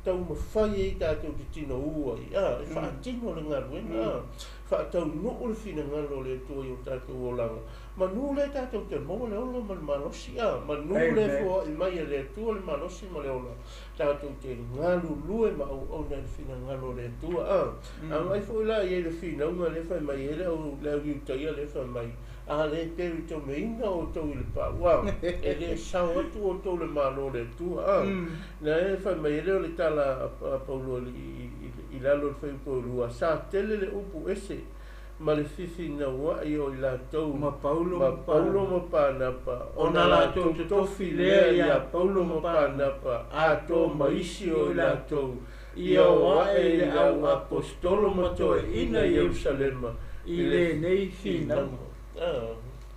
taumafai ai tatou te tinoua ai, e faatino le galuega, faataunuu le finagalo o le Atua i o tatou olaga. Manu lea tatou te maua le ola ma le malosi, manu lea foai mai e le Atua le malosi ma le ola. Tatou te galulue ma auauna i le finagalo o le Atua. Agai foi la i ai le finauga lea fai mai ai le au Iutaia lea fai mai, a le peritomeina outou i le paua, e le sao atu outou le Malo o le Atua. Na e fai mai ai lea o le tala a Paulo i lalo o le fuaiupu 2, sa tele le upu ese ma le fifinauai o i latou ma Paulo ma Panapa, ona latou totofi lea ia Paulo ma Panapa, atoa ma isi o i latou, ia o ae i le au apostolo ma toeaina i Ierusalema i lenei finauga.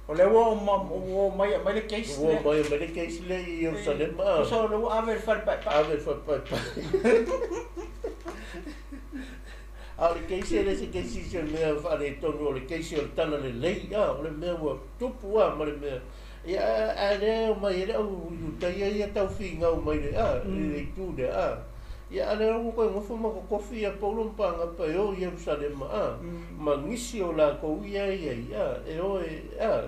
O lea ua mai mai le case lea. Ua mai mai le case lea i Ierusalema. Tusa o lea ua ave le falepaepae. Ave le falepaepae. A o le case e le se case se mea faaletonu, o le case o le talalelei, o le mea ua tupu ma le mea. Ia a lea o mai e le au Iutaia ia tau figau mai le le itu lea. Ia a lea ua koe gofo ma kokofi ia Paulo ma Panapa e o i Ierusalema, ma nisi o lakou ia ia ia e o e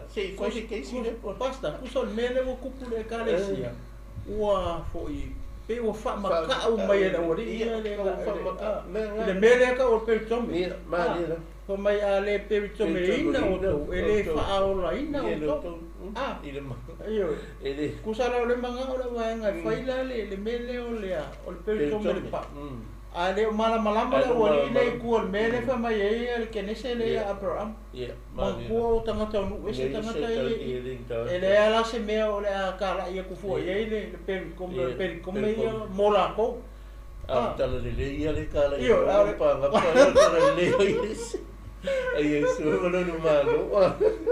se i fai se case lea. Pasta, tusa o le mea lea ua tupu le ekalesia, ua foi pe ua faamaka'u mai e le aualii ia le mea lea tau o le peritome. Ia, malie la. Fai mai a le peritomeina outou, e le faaolaina outou. Ioe. Tusa la o le magao le vaega e fai la le mea lea o le peritome le pau. A le o malamalama le aualii lea i tua o le mea lea fai mai ai le kenese lea ia Abraham. Matua o tagata o nuu ese tagata e leai la se mea o le a talai atu fua i ai le peritome ia mo lakou. A o talalelei ia le talai i Paulo ma Panapa, o talalelei o Iesu. Ai Iesu ma lona Malo.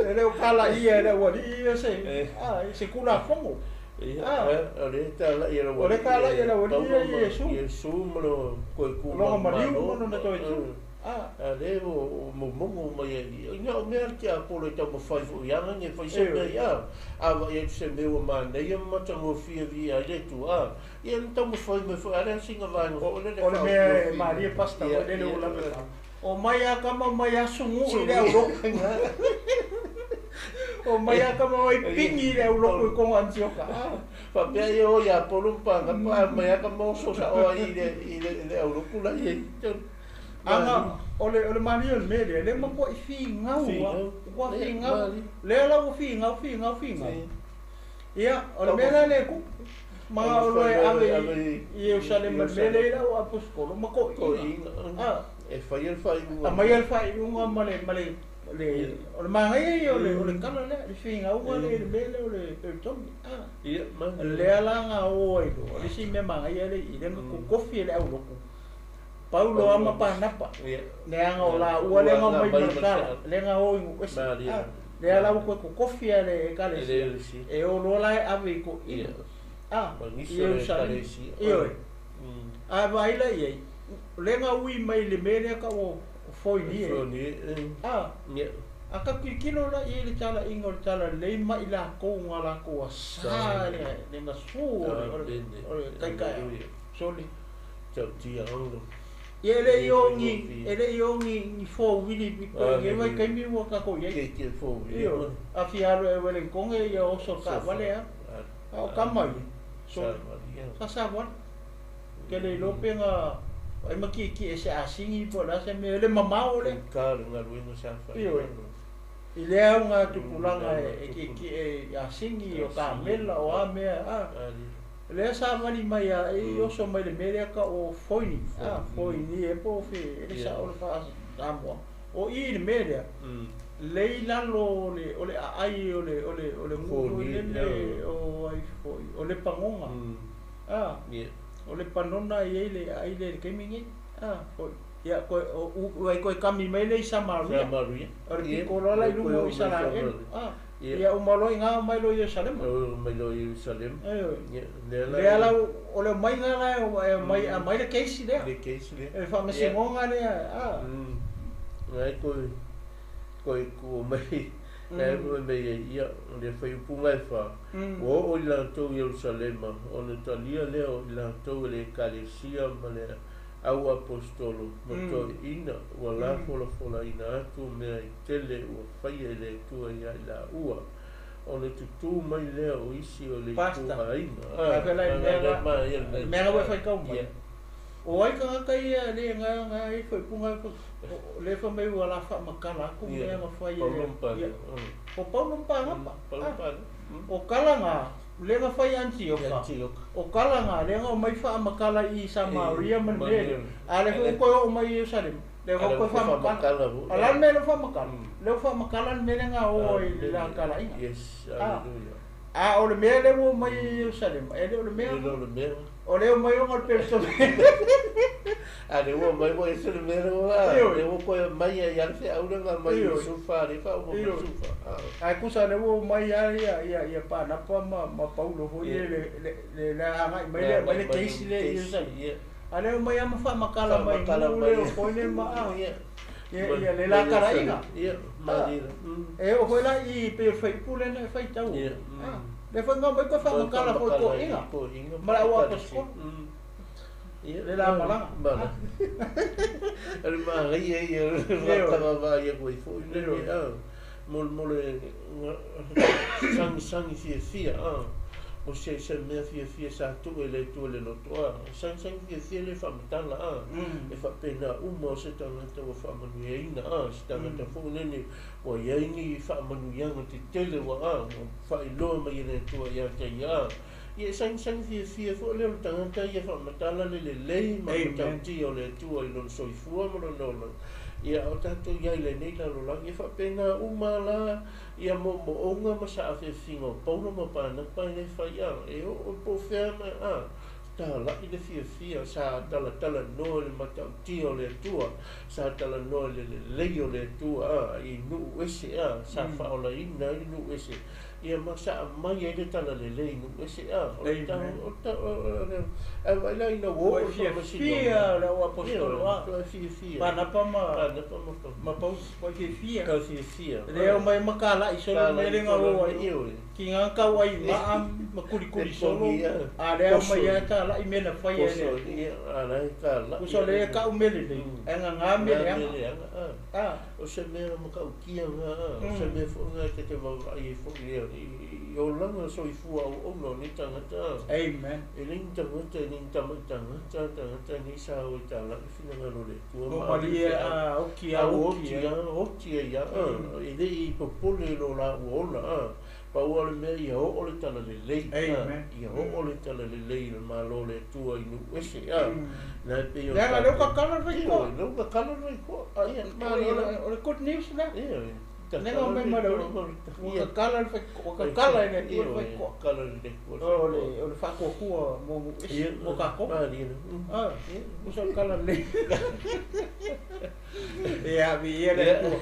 E le o palaia e le aualii ia se Tulafono. O le talai e le O le talai e le aualii ia Iesu. Iesu ma lona toe tu Lona maliu ma lona toe tu. A le o momogo mai ai. Ina o mea le tiapolo e taumafai foi aga ne fai se mea ia. A vai atu se mea ua manaia ma matagofie via ai le Atua. Ia na taumafai mai foi a le singa vaega foi lele. O le mea e malie pasta foi lele o lave. O mai a kama mai a sugu i le auloko. O mai a kama mai pingi i le auloko i konga Antioka. Faapea ia o ia Paulo ma Panapa, mai a kama oso sa'o ai i le auloko la i ai. Aga o le malie o le mea lea, le matua i figau ua figau. Lea la ua figau, figau, figau. Ia, o le mea la lea kupu. Ma o loe ave i Ierusalema le mea lea i lau apostolo ma toeaina. E fai le faaiuga. Aumai le faaiuga ma le o le magaia ia o le tala lea, le figauga lea i le mea lea o le peritome. Lea la na o ai loa, o le isi mea magaia lea i lea na kokofi e le auloko. Paulo a ma Panapa. Leaga o laua lea na omai ma le tala, lea na o i nuu ese. Lea la ua toe totofi lava e le Ekalesia e o loa la e ave i toeaiina i Ierusalema. Ioe. A vaai la i ai, o lea na ui mai i le mea lea tau o Foinie. A tatou tilotilo la i ai i le talaiga o le talalelei ma i latou na latou asa le gasu o le taitaeao. Sole. Ia e le i o ni, e le i o ni, ni fowili i nei vaitaimi ua tatou i ai. Ioe, a fia alu e Welengkone ia oso taavale a. A o tama ia, sole, sa savali. Ou te le iloa pe na vaai ma tietie se asini po o le a se mea, e le mamao lea. Ioe, i lea auga tupulaga e tietie i asini, o kamela, o a mea, a. Lea savali mai a e oso mai le mea lea tau o Foini, a, Foini e po o fe, e le sao le faa Samoa. O i le mea lea, lea i lalo o le, o le aai o le, o le, o le nuu foi lele o ai foi, o Lepanona. A, o Lepanona e i ai le aai lea i le taimi nei. A, foi, ia, toe, o, u, ai toe kami mai lea i Samaria. O le pito loa la i luga o Isaraelu. A. Ia uma loa i ina omai loa i Ierusalema. Omai loa i Ierusalema. Ioe. Lea la o le omaiga la e omai aumai le case lea. Le case lea. Le faamasinoga lea a. Nai koe koe ku mai nai koe mai ai ia le fuaiupu e 4. Ua oo i latou i Ierusalema ona talia lea o i latou e le ekalesia ma le au aposetolo ma toeaiina ua lafolafolaina atu mea e tele ua faia e le Atua ia i laua, ona tutū mai lea o isi o le Pastor, ituaiga. a fea la i le mea la, le mea la ua e faitau mai, o ai tagata ia le na na ai faaupuga lea fai mai ua la faamatala atu mea na fai e le o Paulo ma Panapa. O tala na, lea na fai i Anitioka, o tala na, lea na omai faamatala i Samaria ma le mea lea, a o lea foi ua toe oo mai i Ierusalema, lea foi ua toe faamatala. A o le a le mea lea ua faamatala? Lea ua faamatala le mea lea na o ai i le talaiga. A o le mea lea ua omai i Ierusalema, e le o le mea lena. O lea omai ona o le peretone. A lea ua omai ua ese le mea lea ua, lea ua toe aumai ai lava le feau lea na aumai i Sufa, lea e faauma mai Sufa. Ae tusa lea ua omai lava ia ia Panapa ma ma Paulo foi le le le agai mai lea aumai le case lea i Ierusalema. A lea omai lava ma faamatala mai nuu lea o Koine ma ia ia le la talaiga. E oo foi la i pei o le fuaiupu lea na e faitau. Lea foi na omai toe faamatala foi toeaiina ma le au aposetolo. Le la malaga. O le manaia ia o le faatagavaai atu ai foi lenei mo mo le sagisagi fiafia o se se mea fiafia sa tuu e le Atua i le loto sagisagi fiafia le faamatala e faapena uma o se tagata ua faamanuiaina se tagata foi lenei ua i ai ni faamanuiaga tetele ua ua faailoa mai e le Atua ia te ia. Ia e sagisagi fiafia foi lea o le tagata ia faamatala le lelei ma le matautia o le Atua i lona soifua ma lona olaga. Ia a o tatou i ai i lenei lalolagi, e faapena uma la ia moomooga ma saafiafiga o Paulo ma Panapa e le fai e oo po o fea na talai le fiafia sa talatalanoa i le matautia o le Atua, sa talanoa i le lelei o le Atua i nuu ese sa faaolaina ai nuu ese ia ma sa aumai ai le talalelei i nuu ese o le tau o le ae vaai la ina ua oo le faamasinoga le au aposetolo ua fiafia Panapa ma Panapa ma ma Paulo ua fiafia ka fiafia lea omai ma talai solo le mea lea na o ai ki ngā tau ai maa ma kulikuli solo a lea omai lava talai mea na fai e le Tusa o lea e tau mea lelei ae gagā mea leaga. O se mea matautia lena, o se mea foi lena e te vaavaai ai foi i olaga soifua auauna o nei tagata. Amen. E leai ni tagata, e leai ni tamai tagata, tagata nei sa o e talai le finagalo o le Atua ma ave le feau. A oti a oti a oti ai a, e le i popole i lo laua ola. Pau lava o le mea ia oo le talalelei, ia oo le talalelei i le Malo o le Atua i nuu ese. Na e pei o Leaga lea ua tatala le faitoa. Lea ua tatala le faitoa. O le good news lea. Lea na omai ma le aualii, ua tatala le faitotoa, ua tatala e le Atua le faitotoa. O le, o le faatuatua mo nuu ese, mo tatou. Ah, uso le tala lelei. Ia, viia le Atua.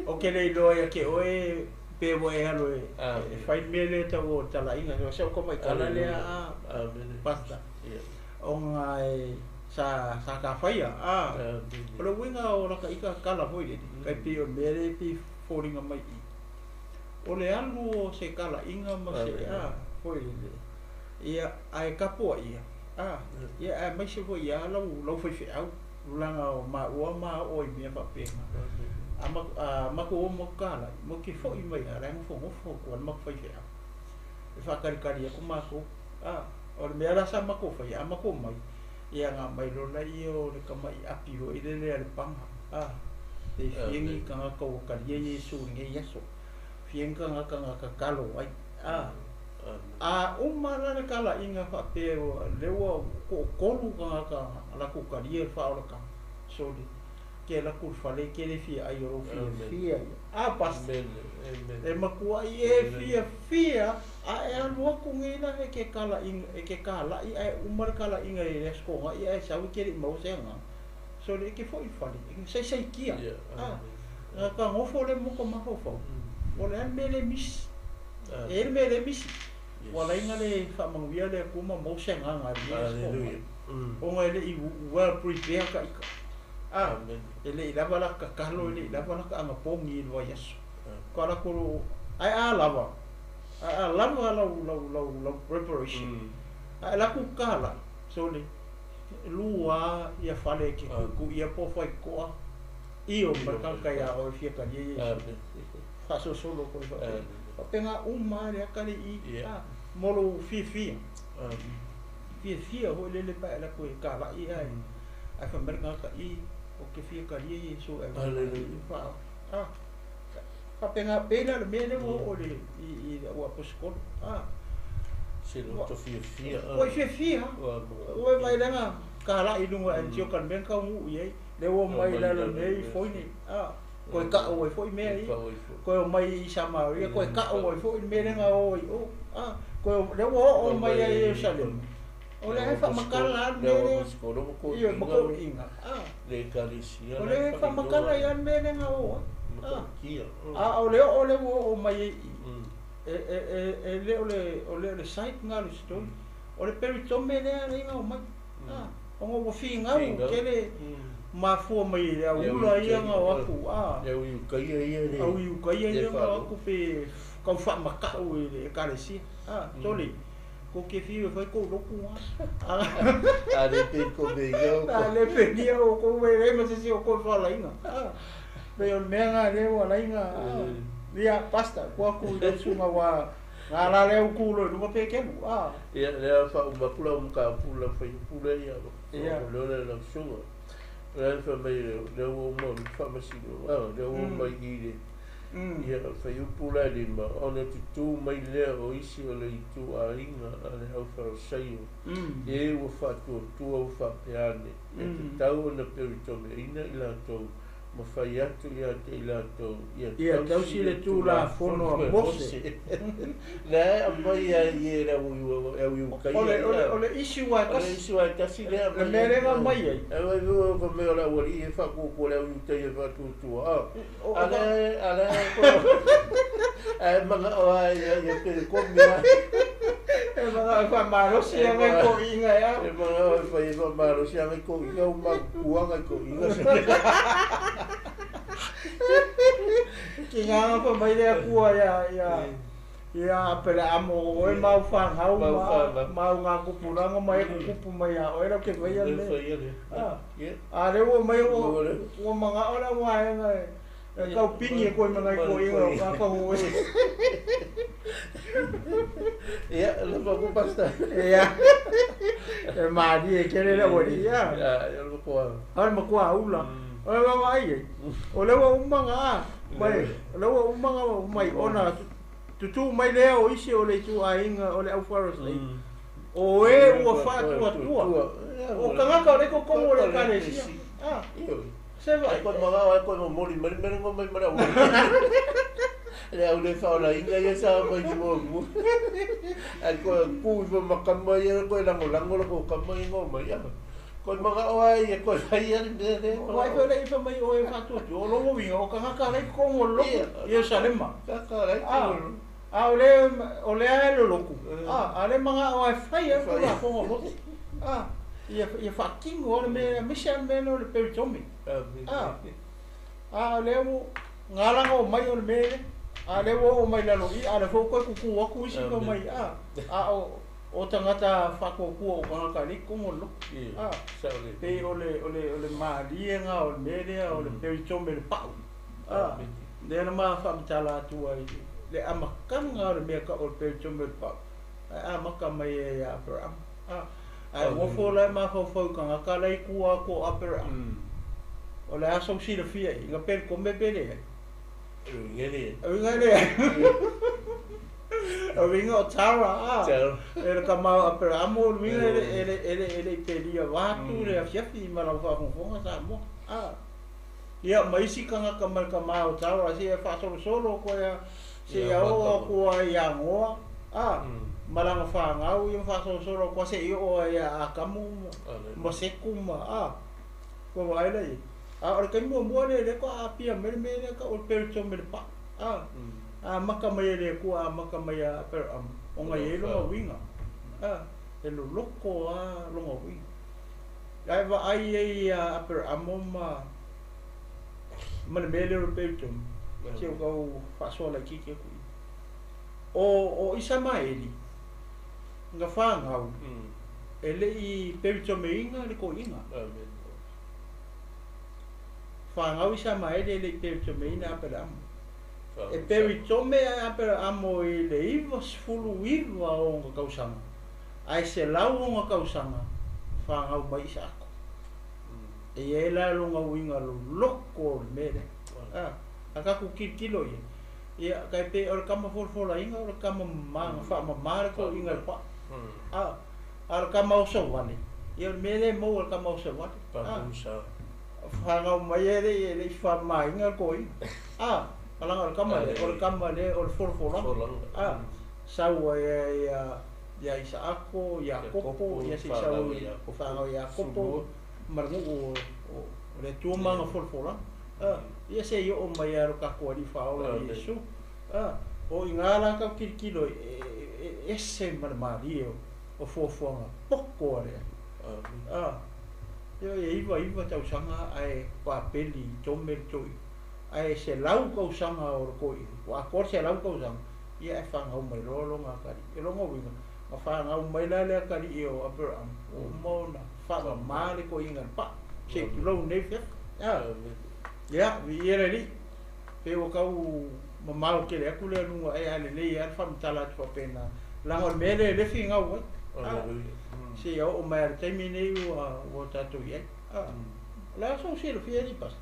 Ou te le iloa ia te oe pe ua e alu e, e fai le mea lea e tau o le talaiga. Se o tamai tala lea a Pastor. Ona e sa sa ta faia a o le uiga o lata ita tala foi lele tai pei o le mea lea e pei foliga mai i o le alu o se talaiga ma se a foi lele ia ae tapuaia a ia aemaise foi a lau lau faifeau tulaga o maua ma oo i mea faapena a a matou o matou talai matou te foi mai a la e nofonofo atu a le matou faifeau e faatalitali atu matou a O le mea la sa matou faia, a matou omai, ia na aumai loa laia o le tamai api foi lele a le paga, a, pe fia ni tagata ua talia Iesu i lenei aso, fia ni tagata na tatalo ai, a. A uma la le talaiga faapea lea ua toatolu tagata na latou talia le faaolataga, sole, te alu atu i le fale e te le fia ai o lou fiafia ia. A pastor, e matuai e fiafia a e alu atu nei la e te talaiga, e te talai ae uma le talaiga i le Aso Toonai ae sau e te le i maua se agaga. Sole e te foi i le fale, e te saisaitia. A, na ta nofo lea ma ota mafaufau, o le a le mea lea e misi? E i ai le mea lea e misi. Ua ala ai ona le faamanuia le Atua ma maua se agaga i lenei Aso Toonai. Ona e le i well prepared ta ita. A, e le i lava la tatalo, e le i lava la anapogi i le vaiaso. Faatoa latou, ae a lava, ae a lava lau, lau, lau, lau preparation, ae alu atu tatala, sole, e lua ia fale e te tuituia po o faitotoa, io ma le tagata ia oe e fia talia Iesu. Faasolosolo atu ai faapena. Faapena uma lava le ata lea i i, a, mo lou fiafia. Fiafia foi lele pe a e alu atu e talai ae ae fai mai le tagata i ou te fia talia Iesu e ave a faapena pei la o le mea lea ua oo i le i le au aposetolo a Se loto fiafia ua fiafia ua e vaai lea talai i luga o Anitioka i le mea na taunuu i ai lea ua omai i lalo nei Foine a toe tau ai foi mea ia toe omai i Samaria toe tau ai foi le mea lea na o ai i o a toe lea ua oo mai ia Ierusalema O lea e faamatala lava le mea lea. Ioe, ma toeaiina. O lea e faamatala ai lava le mea lea na o ai. A o le oo lea ua oo mai ai i i, e le o le, o le site lena o le story. O le peritome lea na omai. Ona ua finau tele mafua mai i le auula ia na o atu. Le au Iukaia ia le. Au Iukaia ia na o atu pe tau faamatau i le Ekalesia. Sole. Ko ke fiu e fai kou lotu a. A le pei ko me ia o ko. A le pei ia o ko e le ma se si o ko whalainga. Pei o le mea ngā le ua lainga. Ia, basta, ko aku i le sunga wa ngā la lea uku lo i lunga pe kelu. Ia, lea wha umakula o mka pula whai pula ia. Ia. O lea lau sunga. Lea wha mai lea ua uma o le whamasino. Lea ua uma i le. Ia, fuaiupu la e 5, ona tutū mai lea o isi o le ituaiga a le Aufarasaio, e ua faatuatua ua faapea ane, e tatau ona peritomeina i latou ma fai atu ia te i latou, ia tausi le Tulafono a Mose. Lea e aumai ai e le auiukaia. O le isi ua e tasi. O le isi ua e tasi lea. Le mea lea na aumai ai. E fai mai o le aualii e faatuatua le auiutaia e faatuatua. Ale, ale, ae manao lava ia perekomi lava. E manao e faamalosi ia ngai toeaiina e a. E manao e fai e faamalosi ia ngai toeaiina ua matutua ngai toeaiina. Kina na fai mai le Atua ia ia ia Aperaamo o oe ma au fanau ma au ngā ma e kukupu mai ia oe lau te faia le mea. A lea ua omai ua manao le au vaega e tau pini e koe ma nai toeaiina o ka pahu oe. Ia, le maku pastor. Ia. E malie tele le aualii ia. Ia, o le matua. O le matua ula. O le vaavaai ai, o lea ua uma na mai, o lea ua uma na mai ona tutū mai lea o isi o le ituaiga o le au Pharisee, o e ua faatuatua, o tagata o lea i totonu o le Ekalesia. Se Ai koe magao ai koe momoli mai le mea le mai ma le au. Le au le faolaina ia sa mai i muamua. Ai koe ku i ma kama ia koe lagolago la ko kama ia ngo mai ia. Koe magao ai ia koe fai ia le mea le. Vai foi le ifa mai oe faatuatua o logo uiga o tagata la i totonu o le lotu i Ierusalema. Kaka lai A a o lea e loloku a a le magao ai fai ai le tulafono o Lote. A ia faatino le mea aemaise lava le mea lea o le peritome. A a o lea ua galaga o mai o le mea lea. A lea ua oo mai lalo i a lea foi ua toe tutu atu isi ma mai a a o tagata faatuatua o tagata e le i totonu o le lotu. A pei o le o le o le malie lena o le mea lea o le peritome le pau. A lea na ma faamatala atu ai le amataga o le mea tau o le peritome le pau. Ae amata mai ai ia Aperama. A ae nofo la e mafaufau i tagata la e i tua atu o Aperama. O le a sou silafia i ai, na peritome pe leai. O uiga e leai. O uiga o Tara, a. E le tama o Aperamo o le uiga e le i pelia vaeatu le afiafi ma lau faafogafoga Samoa. A. Ia ma isi tagata ma le tama o Tara seia faasolosolo atu ai lava seia oo atu ai ia Noa, a, ma lana fanau ia ma faasolosolo atu lava seia oo ai ia Atamu ma Setu ma, a, ua vaai la i ai. A o le taimi muamua lea lea faatoa aapia mai le mea lea tau o le peritome le pau, a, amata mai e le Atua amata mai ia Aperahama ona e i ai lona uiga, a, e loloto lava lona uiga. Ae vaai ai ia Aperahama ma ma le mea lea o le peritome, se ua tau faasoa laitiiti atu i i. O Isamaeli na fanau e le i peritomeina le toeaina. Fanau Isamaeli e le i peritomeina Aperahama. E peritome a Aperahama i le 99 o ona tausaga, ae 100 ona tausaga fanau mai Isaako. E i ai la lona uiga loloto o le mea lea. A tatou tilotilo i ai, ia tai pei o le tama folafolaina o le tama mama na faamama le toeaina i le paa. A o le tama oso vale, ia o le mea lea e maua i le tama oso vale. Fanau mai e le i faamamaina le toeaina. A leaga o le tama lea, o le tama lea o le folafolaga. A sau ai ia Isaako, Iakopo, ia se i sau i fanau ia Iakopo ma le nuu o le Atua ma ana folafolaga. Ia se i oo mai lava lo tatou Alii Faaola o Iesu. O i ina la tau tilotilo e ese ma le malie o fuafuaga poto a le Alii. Ia e 99 tausaga ae faatoa peli i tome le toeaina. Ae 100 tausaga o le toeaina, ua atoa le 100 tausaga, ia ae fanau mai loa lona atalii. O lona uiga, na fanau mai la le atalii o Aperahama, ua uma ona faamama le toeaina i le paa, se i tulou nei afiafi. Ia, viia le Alii, pei ua tau mamao tele atu le aluga ea, ae lelei lava le faamatala atu faapena, leaga o le mea lea e le finau ai. Seia oo mai lava i le taimi lenei ua tatou i ai. O le a sou silafia alii pasi?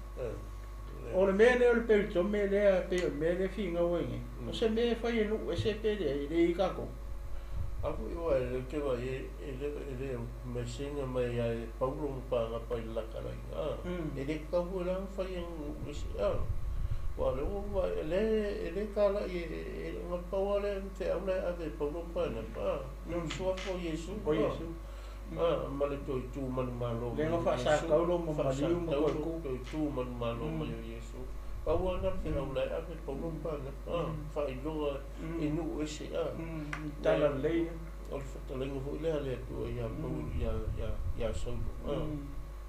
O le mea lea o le peritome lea pei o le mea lea e finau ai nei, o se mea e fai e nuu ese pe leai, e le i ai tatou. A foi oe e te vaai e le meseina mai ia e Paulo ma Paanapa i le latalaiga, e le tatau foi la ona fai e nuu ese, aua o lea ua ou vaai, e le talai e na pau lava lea feau la e ave e Paulo ma Paanapa, o le suafa o Iesu, ma le toe tu manumalo mai o Iesu, toe tu manumalo mai o Iesu. Pau lava lena o le feau la e ave e Paulo ma Paanapa, faailoga i nuu ese. Talalelei. O le fetalaiga foi lea a le Atua ia Paulo, ia Saulo,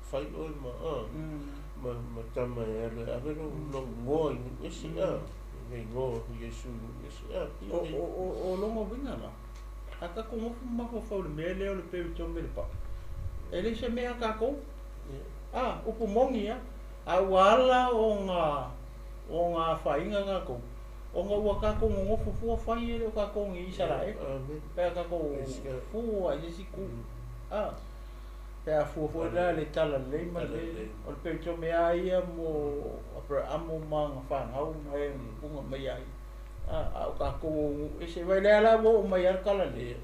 fai oe ma tama e alu e ave lou igoa i nuu ese, le igoa o Iesu i nuu ese. O lona uiga la, a tatou nofo ma mafaufau i le mea lea o le peritome le pau, e le se mea a tatou. A, upu moni lava, a ua ala ona afaina tatou, ona ua tatou nonofo fua fai e le o tatou ni Isaraelu, pe a tatou fua i le isi itu. A, pe a fua foi la le talalelei ma le, o le peritome lava ia mo Aperahamo ma ana fanau ma e puna mai ai. A, a o tatou o nuu ese, vai lea la ua oo mai lava le talalelei.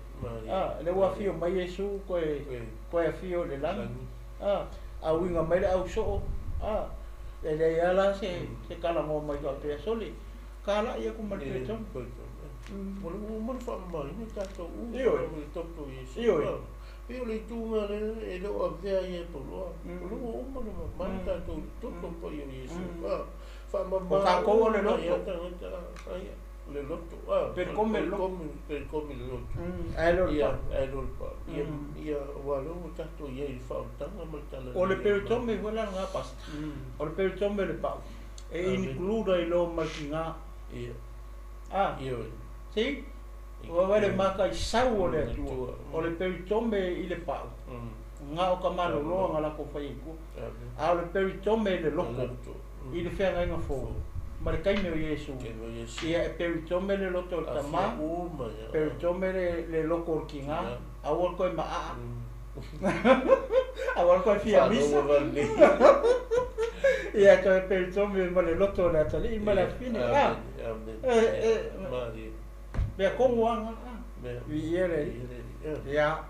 A, lea ua afio mai Iesu koe afio i le lagi. A, a uiga mai le ausoo. A, E leai lava la se se talanoa mai faapea, sole, talai aku ma le peritome. O le ua uma ona faamamaina tatou uma Ioe. ma le toto o Iesu. Ioe. Pei o le ituga lea e le o avea ai e Pauloa. O le ua uma ona mama tatou i le toto paia o Iesu. Faamama O tatou o le uma loto. ia tagata, ia, le loto. Peritome le loto. Peritome le loto. Ae le o le Ia, pau. ae le o le pau. Ia, ia, aua o lea ua tatou i ai i le faaolataga ma le tala O le lelei. peritome foi la lena pastor. O le peritome o le pau. E Amen. include ai loa ma le tiga. Ia. A. Ioe. See? Ua vai le maka i sau o le Atua. Atua. O le peritome i le pau. Nga o ka maloloa nga lako fai i tua. Amen. A o le peritome i le loko. Loto. I le feagaiga fou. Ma le taimi o Iesu. Taimi o Iesu. Ia e peritome le loto o le Afia tama. uma, ia. Peritome le loko o le tiga. Ia. Aua le koe maa. Aua le koe fia misa. Faalogo valelei. Ia toe peritome ma le loto o le atalii ma le afafine. Amen. Ah. Amen. Eh, eh, Malie. Mea kogu lava lena. Ah. Mea. Viia le Alii. Ia. Ia.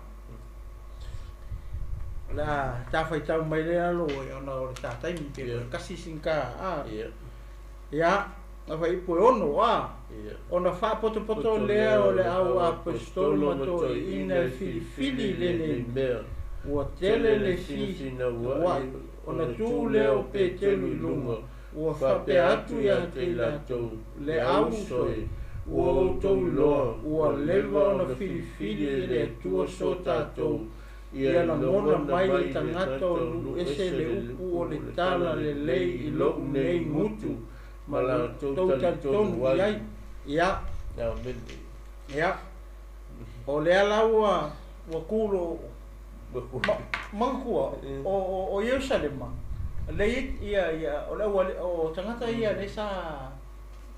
O le a tafaitau mai lea alo e ona o le ta taimi pe Ia. kasi sinka a. Ia. Ia, na fai ipu e ono a. Ia. Ona faapotopoto lea o le au aposetolo ma toeaiina e filifili i lenei mea. Ua tele le finauai, ona tu lea o Peteru i luga, ua faapea atu ia te i latou, le au uso e, ua outou iloa, ua leva ona filifili e le Atua so tatou, ia lagona mai le tagata o nuu ese le upu o le tala lelei i lou nei gutu, ma latou talitonu i ai. Ia, Amen. ia, o lea la ua, ua kulo manatua o Ierusalema, le ia ia o le au o tagata ia le sa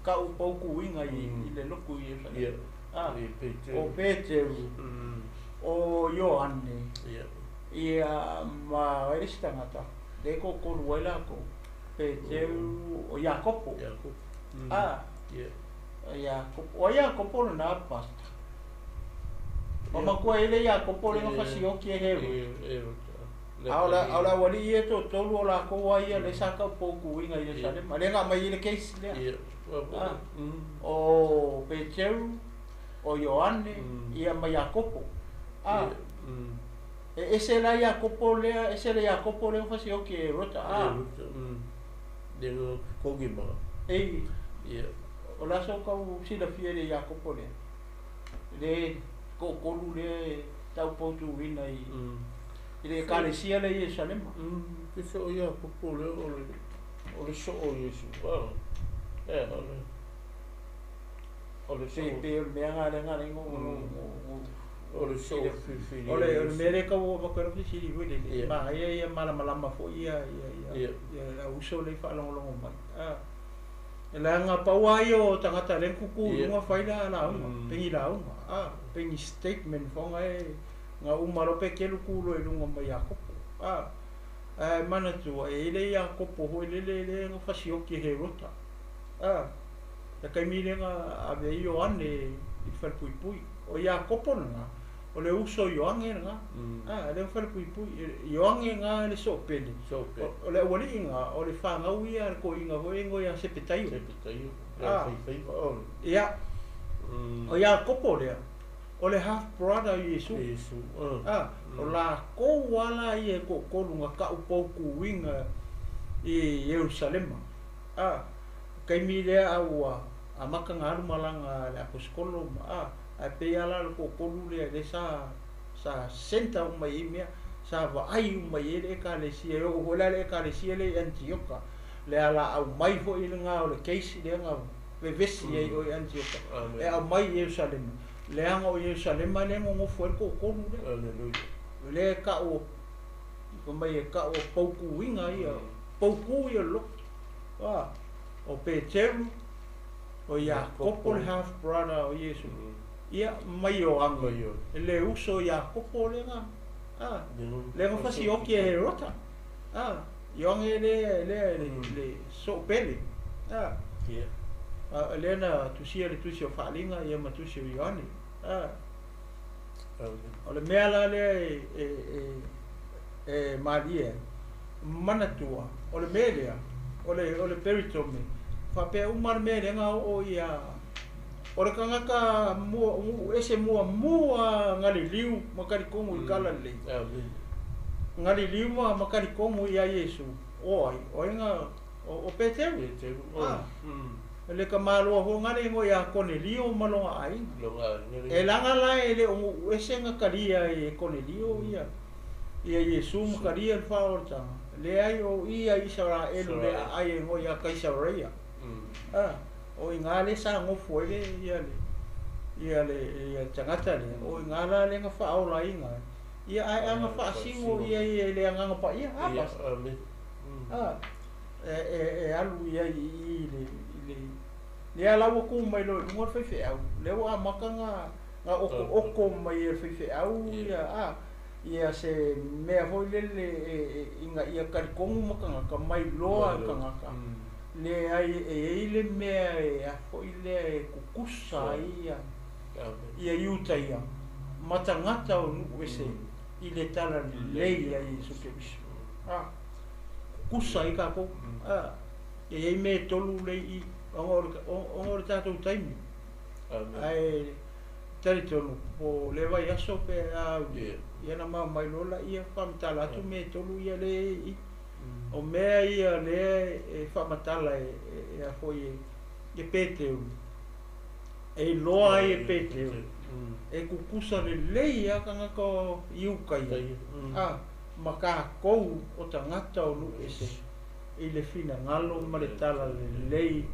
kau paukuiga i le loku i Ierusalema. Ia. Ah, I Peteru. o Peteru, o Ioane. Ia. Ia ma ai le isi tagata, le toatolu ai latou. Peteru, o Iakopo. Iakopo. Ah, Ia. Iakopo. O Iakopo lena pastor. O matua i le Iakopo le gafasioki e Herota. Ia. A o le aualii ia e toatolu o lakou lava ia lea sa taupoutuina i Ierusalema. Lea na aumai ai le case lea. Ia. Ah. O Peteru, o Ioane, ia ma Iakopo. Ah, e ese la Iakopo lea, ese le Iakopo lea gafasioki e Herota. Ah, Le no kogi ma. ei, Ia. o le aso kau silafia i le Iakopo lea. Le toatolu lea e taupoutuina i i le ekalesia lea i Ierusalema. Te so Iakopo le o le o le soo o Iesu. Ah. Eh, o le o le Pe soo pe o le mea lena lea lea o le soo filifili. O le o le mea lea tau oo atu ai lau fesili foi lele, Ia. manaia ia malamalama foi ia ia ia Ia. ia le au uso lea e faalogologo mai. Ah. E leaga pau lava ia o tagata lea na tutu i Ia. luga fai la lauga, pegi lauga, ah, pegi statement foga e na uma loa pe kelu tu loa i luga ma Iakopo. Ah. Ae manatua e i ai le Iakopo foi lele lea na fasioki e Herota. Ah. Le taimi lea na ave ai Ioane i le falepuipui. O Iakopo lena, o le uso o Ioane lena. Ah, lea na falepuipui. Ioane lena le soopele. Soopele. O le aualii lena, o le fanau ia a le toeaina foi ia igoa ia Sepetaio. Sepetaio. Ah. Le faifaiva o. Ia, o Iakopo lea, o le half brother o Iesu. Iesu. Ah, o lakou lava la ia e toatolu na taupoutuina i Ierusalema. Ah, taimi lea a ua amata ona alu malaga a le aposetolo ma ah, ae pei lava la o le toatolu lea lea sa sa centre uma i ai mea, sa vaai uma i ai le ekalesia e oo foi la le ekalesia lea i Antioka. Le ala aumai foi lena o le case lea na vevesi ai i o i Antioka. Amen. E aumai i Ierusalema. Leaga o Ierusalema lea e nonofo ai le toatolu lea. Hallelujah. O lea e tau fai mai e tau o pautuina ia, pautu ia le loto. Ah, o Peteru, o Iakopo le half brother o Iesu. Ia ma Ioane. Ma Ioane. Le uso o Iakopo lena. Ah, lea na fasioki e Herota. Ah, Ioane lea lea le le soopele. Ah. Ia. A lea na tusia le tusi o Faaaliga ia ma tusi o Ioane. Ah. Amen. O le mea la lea e e e e malie ai, manatua, o le mea lea, O le Peritome, faapea uma le mea lea na oo ia o le tagata mua ese muamua galiliu ma talitonu i tala lelei. Galiliu ma talitonu ia Iesu, o ai, o ai na o Peteru. Le tamaloa foi gale igoa ia Konelio ma lona aiga. E laga la e le o nuu ese na talia e Konelio ia Iesu ma talia le faaolataga. Leai o ia Isaraelu le aai e igoa ia Kaisareia. O iga le sa gofu ai le ia le tagata lea. O iga la le na faaolaina. Ia ae aga faasino ia i le agaga paia. E alu ia i le lea la ua ku mai loa i luga o le faifeau, lea ua amata na oko mai e le faifeau ia ia se mea foi lele ina ia talitonu ma tagata mai loa tagata. Leai e iai le mea e a foi lea e kukusa ai ia Iuta ia ma tagata o nuu ese i le tala lelei ia Iesu Keriso. Kukusa ai kākou. E iai mea e tolu lei i ona o le tatou taimi. Ae talitonu po le vaiaso pe a ia na mau mai loa laia faamatala atu mea e tolu ia lea i. O mea ia lea e faamatala e a foi e Peteru. E iloa ai e Peteru. E kukusa lelei a tagata o Iuka ia. Ma kākou o tagata o nuu ese i le finagalo ma le tala lelei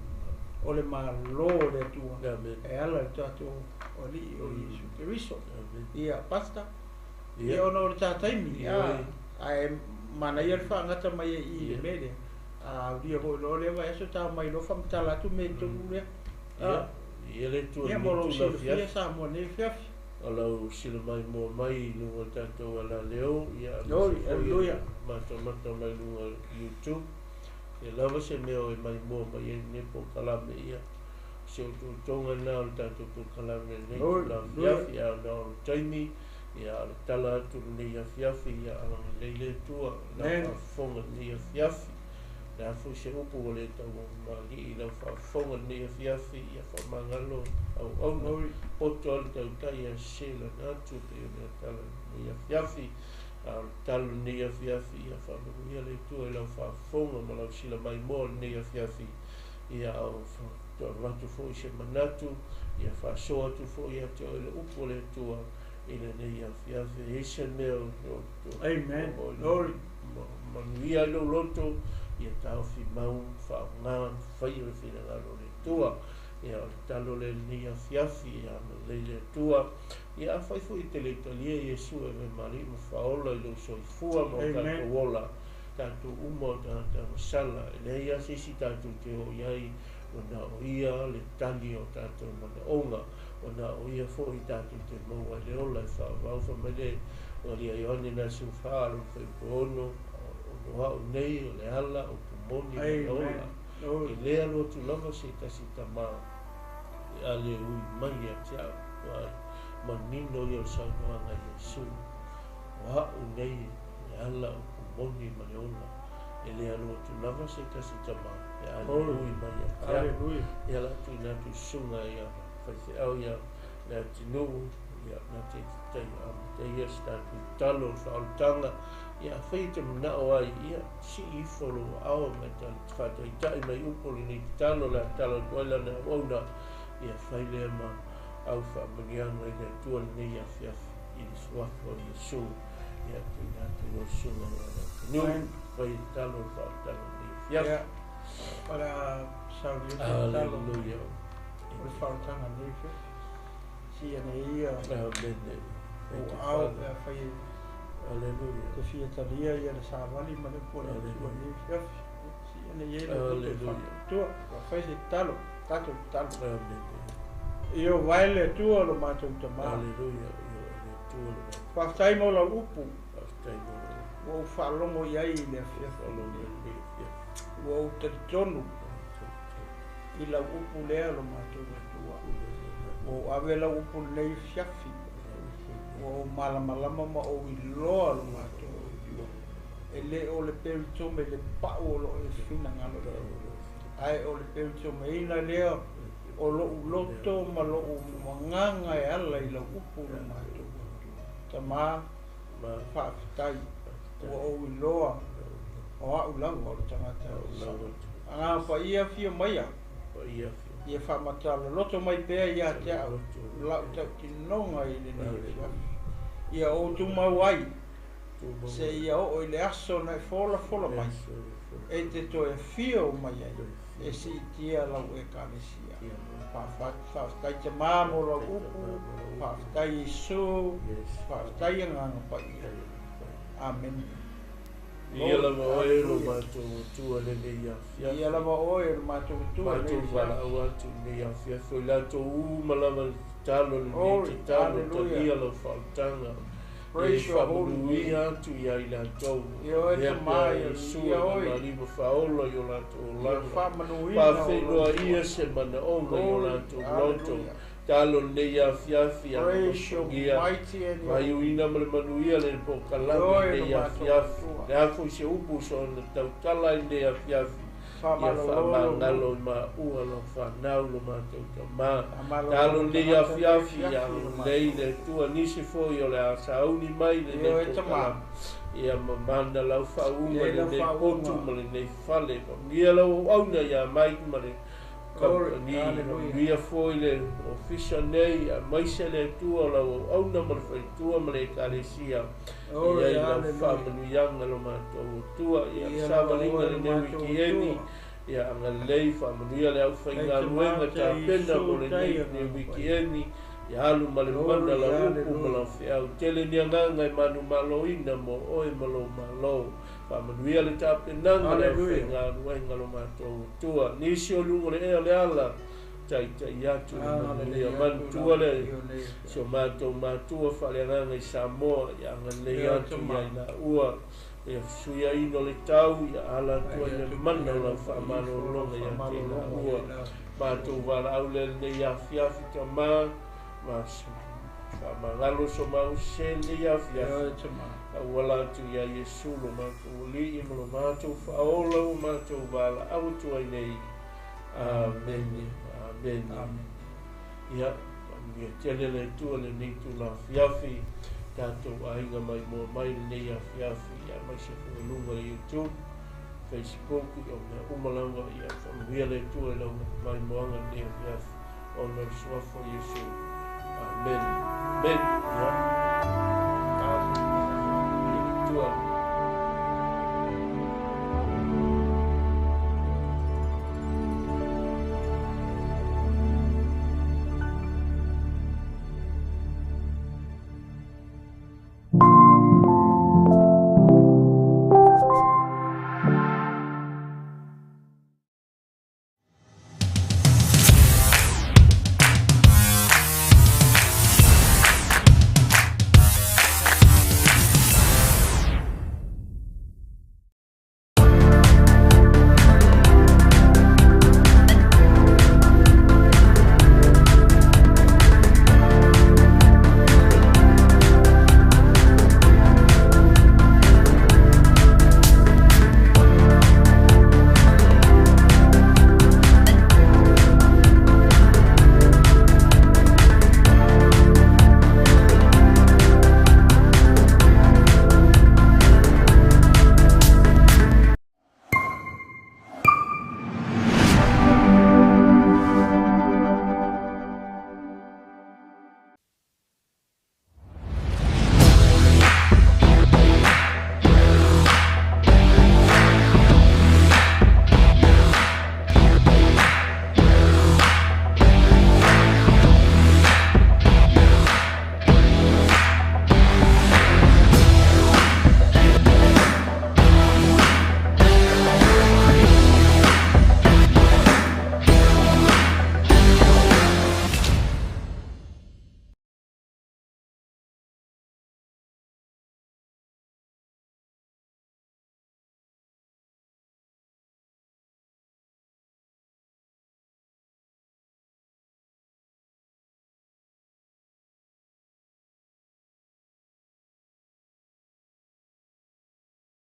o le Malo o le Atua. E ala i le tatou Alii o Iesu Keriso. Ia, Pastor, ia ona o le tataimi, ae manaia le faagata mai e i le mea lea. Aulia foi loa lea vaiaso ta mai loa faamatala atu mea e tolu lea. Ia le Atua Ia mo lou silafia Samoa nei afiafi. O lau silamai mua mai i luga o le tatou alaleo, ia Aleluia. Matamata mai luga o YouTube. Ia lava se mea o e mai mua mai ai lenei polokalame ia. Se utuutoga lena o le tatou polokalame lenei tula afiafi, a ona o le taimi, ia o le tala atu lenei afiafi, ia agalelei le Atua, lau faafofoga lenei afiafi. Le a foi se upu ua le taumalii i lau faafofoga lenei afiafi, ia faamagalo auauna. Poto a le tautai ia sese lana atu pei o le tala lenei afiafi. A o le tala lenei afiafi, ia faamanuia le Atua i lau faafofoga ma lau silamai moa lenei afiafi. Ia au avatu foi se manatu, ia faasoa atu foi ia te oe le upu o le Atua i lenei afiafi. E i ai se mea o Amen. Glory. Manuia ai lou loto, ia taofi mau faaaoga faia le finagalo o le Atua. Ia o le talo le lenei afiafi, ia agalelei le Atua. Ia afai foi e te le talia Iesu e ave malii ma faaola i lou soifua ma o tatou ola, tatou uma o tagata masala, e leai lava se isi tatou te oo i ai, ua na o ia le tali o tatou manaoga, ua na o ia foi tatou te maua ai le ola e faavavau. Fai mai le Galia Ioane na 14 lona fuaiupu 6, o au nei o le ala o pumoni ma le ola. E le alu atu lava se tasi tamā e a le ui mai ia te au, ai manino ia o le saunoaga a Iesu, o au nei le ala o pumoni ma le ola, e le alu atu lava se tasi tamā e a le ui mai ia te au. Ia la tuuina atu i susuga ia faifeau ia le atunuu, ia na te tai amataia se tatou tatalo o le faaolataga. Ia afai e te manao ai, ia sii ifo lou aao ma e faataitai mai upu o lenei tatalo, o le a tatalo atu ai lana auauna, ia fai lea ma au faamanuiaga i le Atua lenei afiafi i le suafa o Iesu. Ia tuuina atu i lau susuga ia le atunuu, fai le tatalo o le faaolataga lenei afiafi. O le a saunia se tatalo Aleluia. o le faaolataga lenei afiafi. Sia nei ia Amen. o ao pe afai e Aleluia. te fia talia ia le savali ma le upu o le Atua lenei afiafi. Sia nei ia le loto Aleluia. faatuatua. Ua fai se tatalo, tatou tatalo. Amen. Ia o vai le Atua lo matou tamā. Aleluia. Ia o le Atua lo matou. Faafetai mo lau upu. Faafetai mo lau upu. Ua ou faalogo i ai i le afiafi. Faalogo i ai i le afiafi. Ua ou talitonu i lau upu lea lo matou Atua. Ua ou ave lau upu lenei afiafi. Ua ou malamalama ma ou iloa lo matou Atua. E le o le peritome le pau o loo e finagalo i ai, ae o le peritomeina lea o lou loto ma lou agaga e ala i lau upu lo matou Atua. Tama, faafetai ua ou iloa o au lava o le tagata sao. Agaga Paia afio maia, ia faamatala mai pea ia te au lau tautinoga i lenei afiafi. Ia ou tumau ai, se ia oo i le aso na e folafola mai, e te toe afio mai ai, e siitia lau Ekalesia. Faafetai Tama mo lau upu, faafetai Iesu, faafetai Agaga Paia. Amene. Ia lava oe lo matou Atua lenei afiafi. Ia lava oe lo matou Atua lenei afiafi. Matou valaau atu lenei afiafi, o i latou uma lava le tatalo lenei tatalo, talia lau faaolataga. E faamanuia atu ia i latou. Lea pea Iesu e malima faaola i o latou olaga. Faafeiloa se manaoga i o latou loto. Talo lenei afiafi a vaiuina ma le manuia le pokalame lenei afiafi. Le a foi se upu so ona tautala i lenei afiafi. Ia faamagalo i maua lo whanau lo matou tama. Talo lenei afiafi ia lei le Atua nisi foi o le a sauni mai lenei pokalame. Ia mamana lau faauga lenei potu ma lenei fale. Faamanuia lau auauna ia Mike ma le kampani. Faamanuia foi le ofisa nei, aemaise le Atua o lau auauna ma le faletua ma le Ekalesia. Ia i lau faamanuiaga lo matou Atua. Ia savaliga lenei wikieni. Ia agalelei faamanuia le aufaigaluega tapena mo lenei wikieni. Ia alu ma le mana lau upu ma lau feau. Tele ni agaga e manumaloina mo oe ma lou malo. Faamanuia le tapenaga le aufaigaluega lo matou Atua. Nisi o luga o le ea o le ala, taitai atu le manuia. Manatua le si o matou matua faaleagaga i Samoa, ia agalelei atu ia i laua. Ia fesuiaina o le tau, ia ala atu ai le mana o lau faamalologa ia te i laua. Matou valaau lea lenei afiafi tama, ma faamagalo so mause lenei afiafi. Auala atu ia Iesu lo matou alii ma lo matou faaola ua matou valaau atu ai nei. Amene. Amene. Ia, faamanuia tele le Atua lenei tula afiafi. Tatou aiga mai moa mai lenei afiafi, ia aemaise foi luga o YouTube, Facebook, ia o mea uma lava, ia faamanuia le Atua i lau maimoaga lenei afiafi. Ona o le suafa o Iesu. Amen. Amen. Ia. Ia le Atua.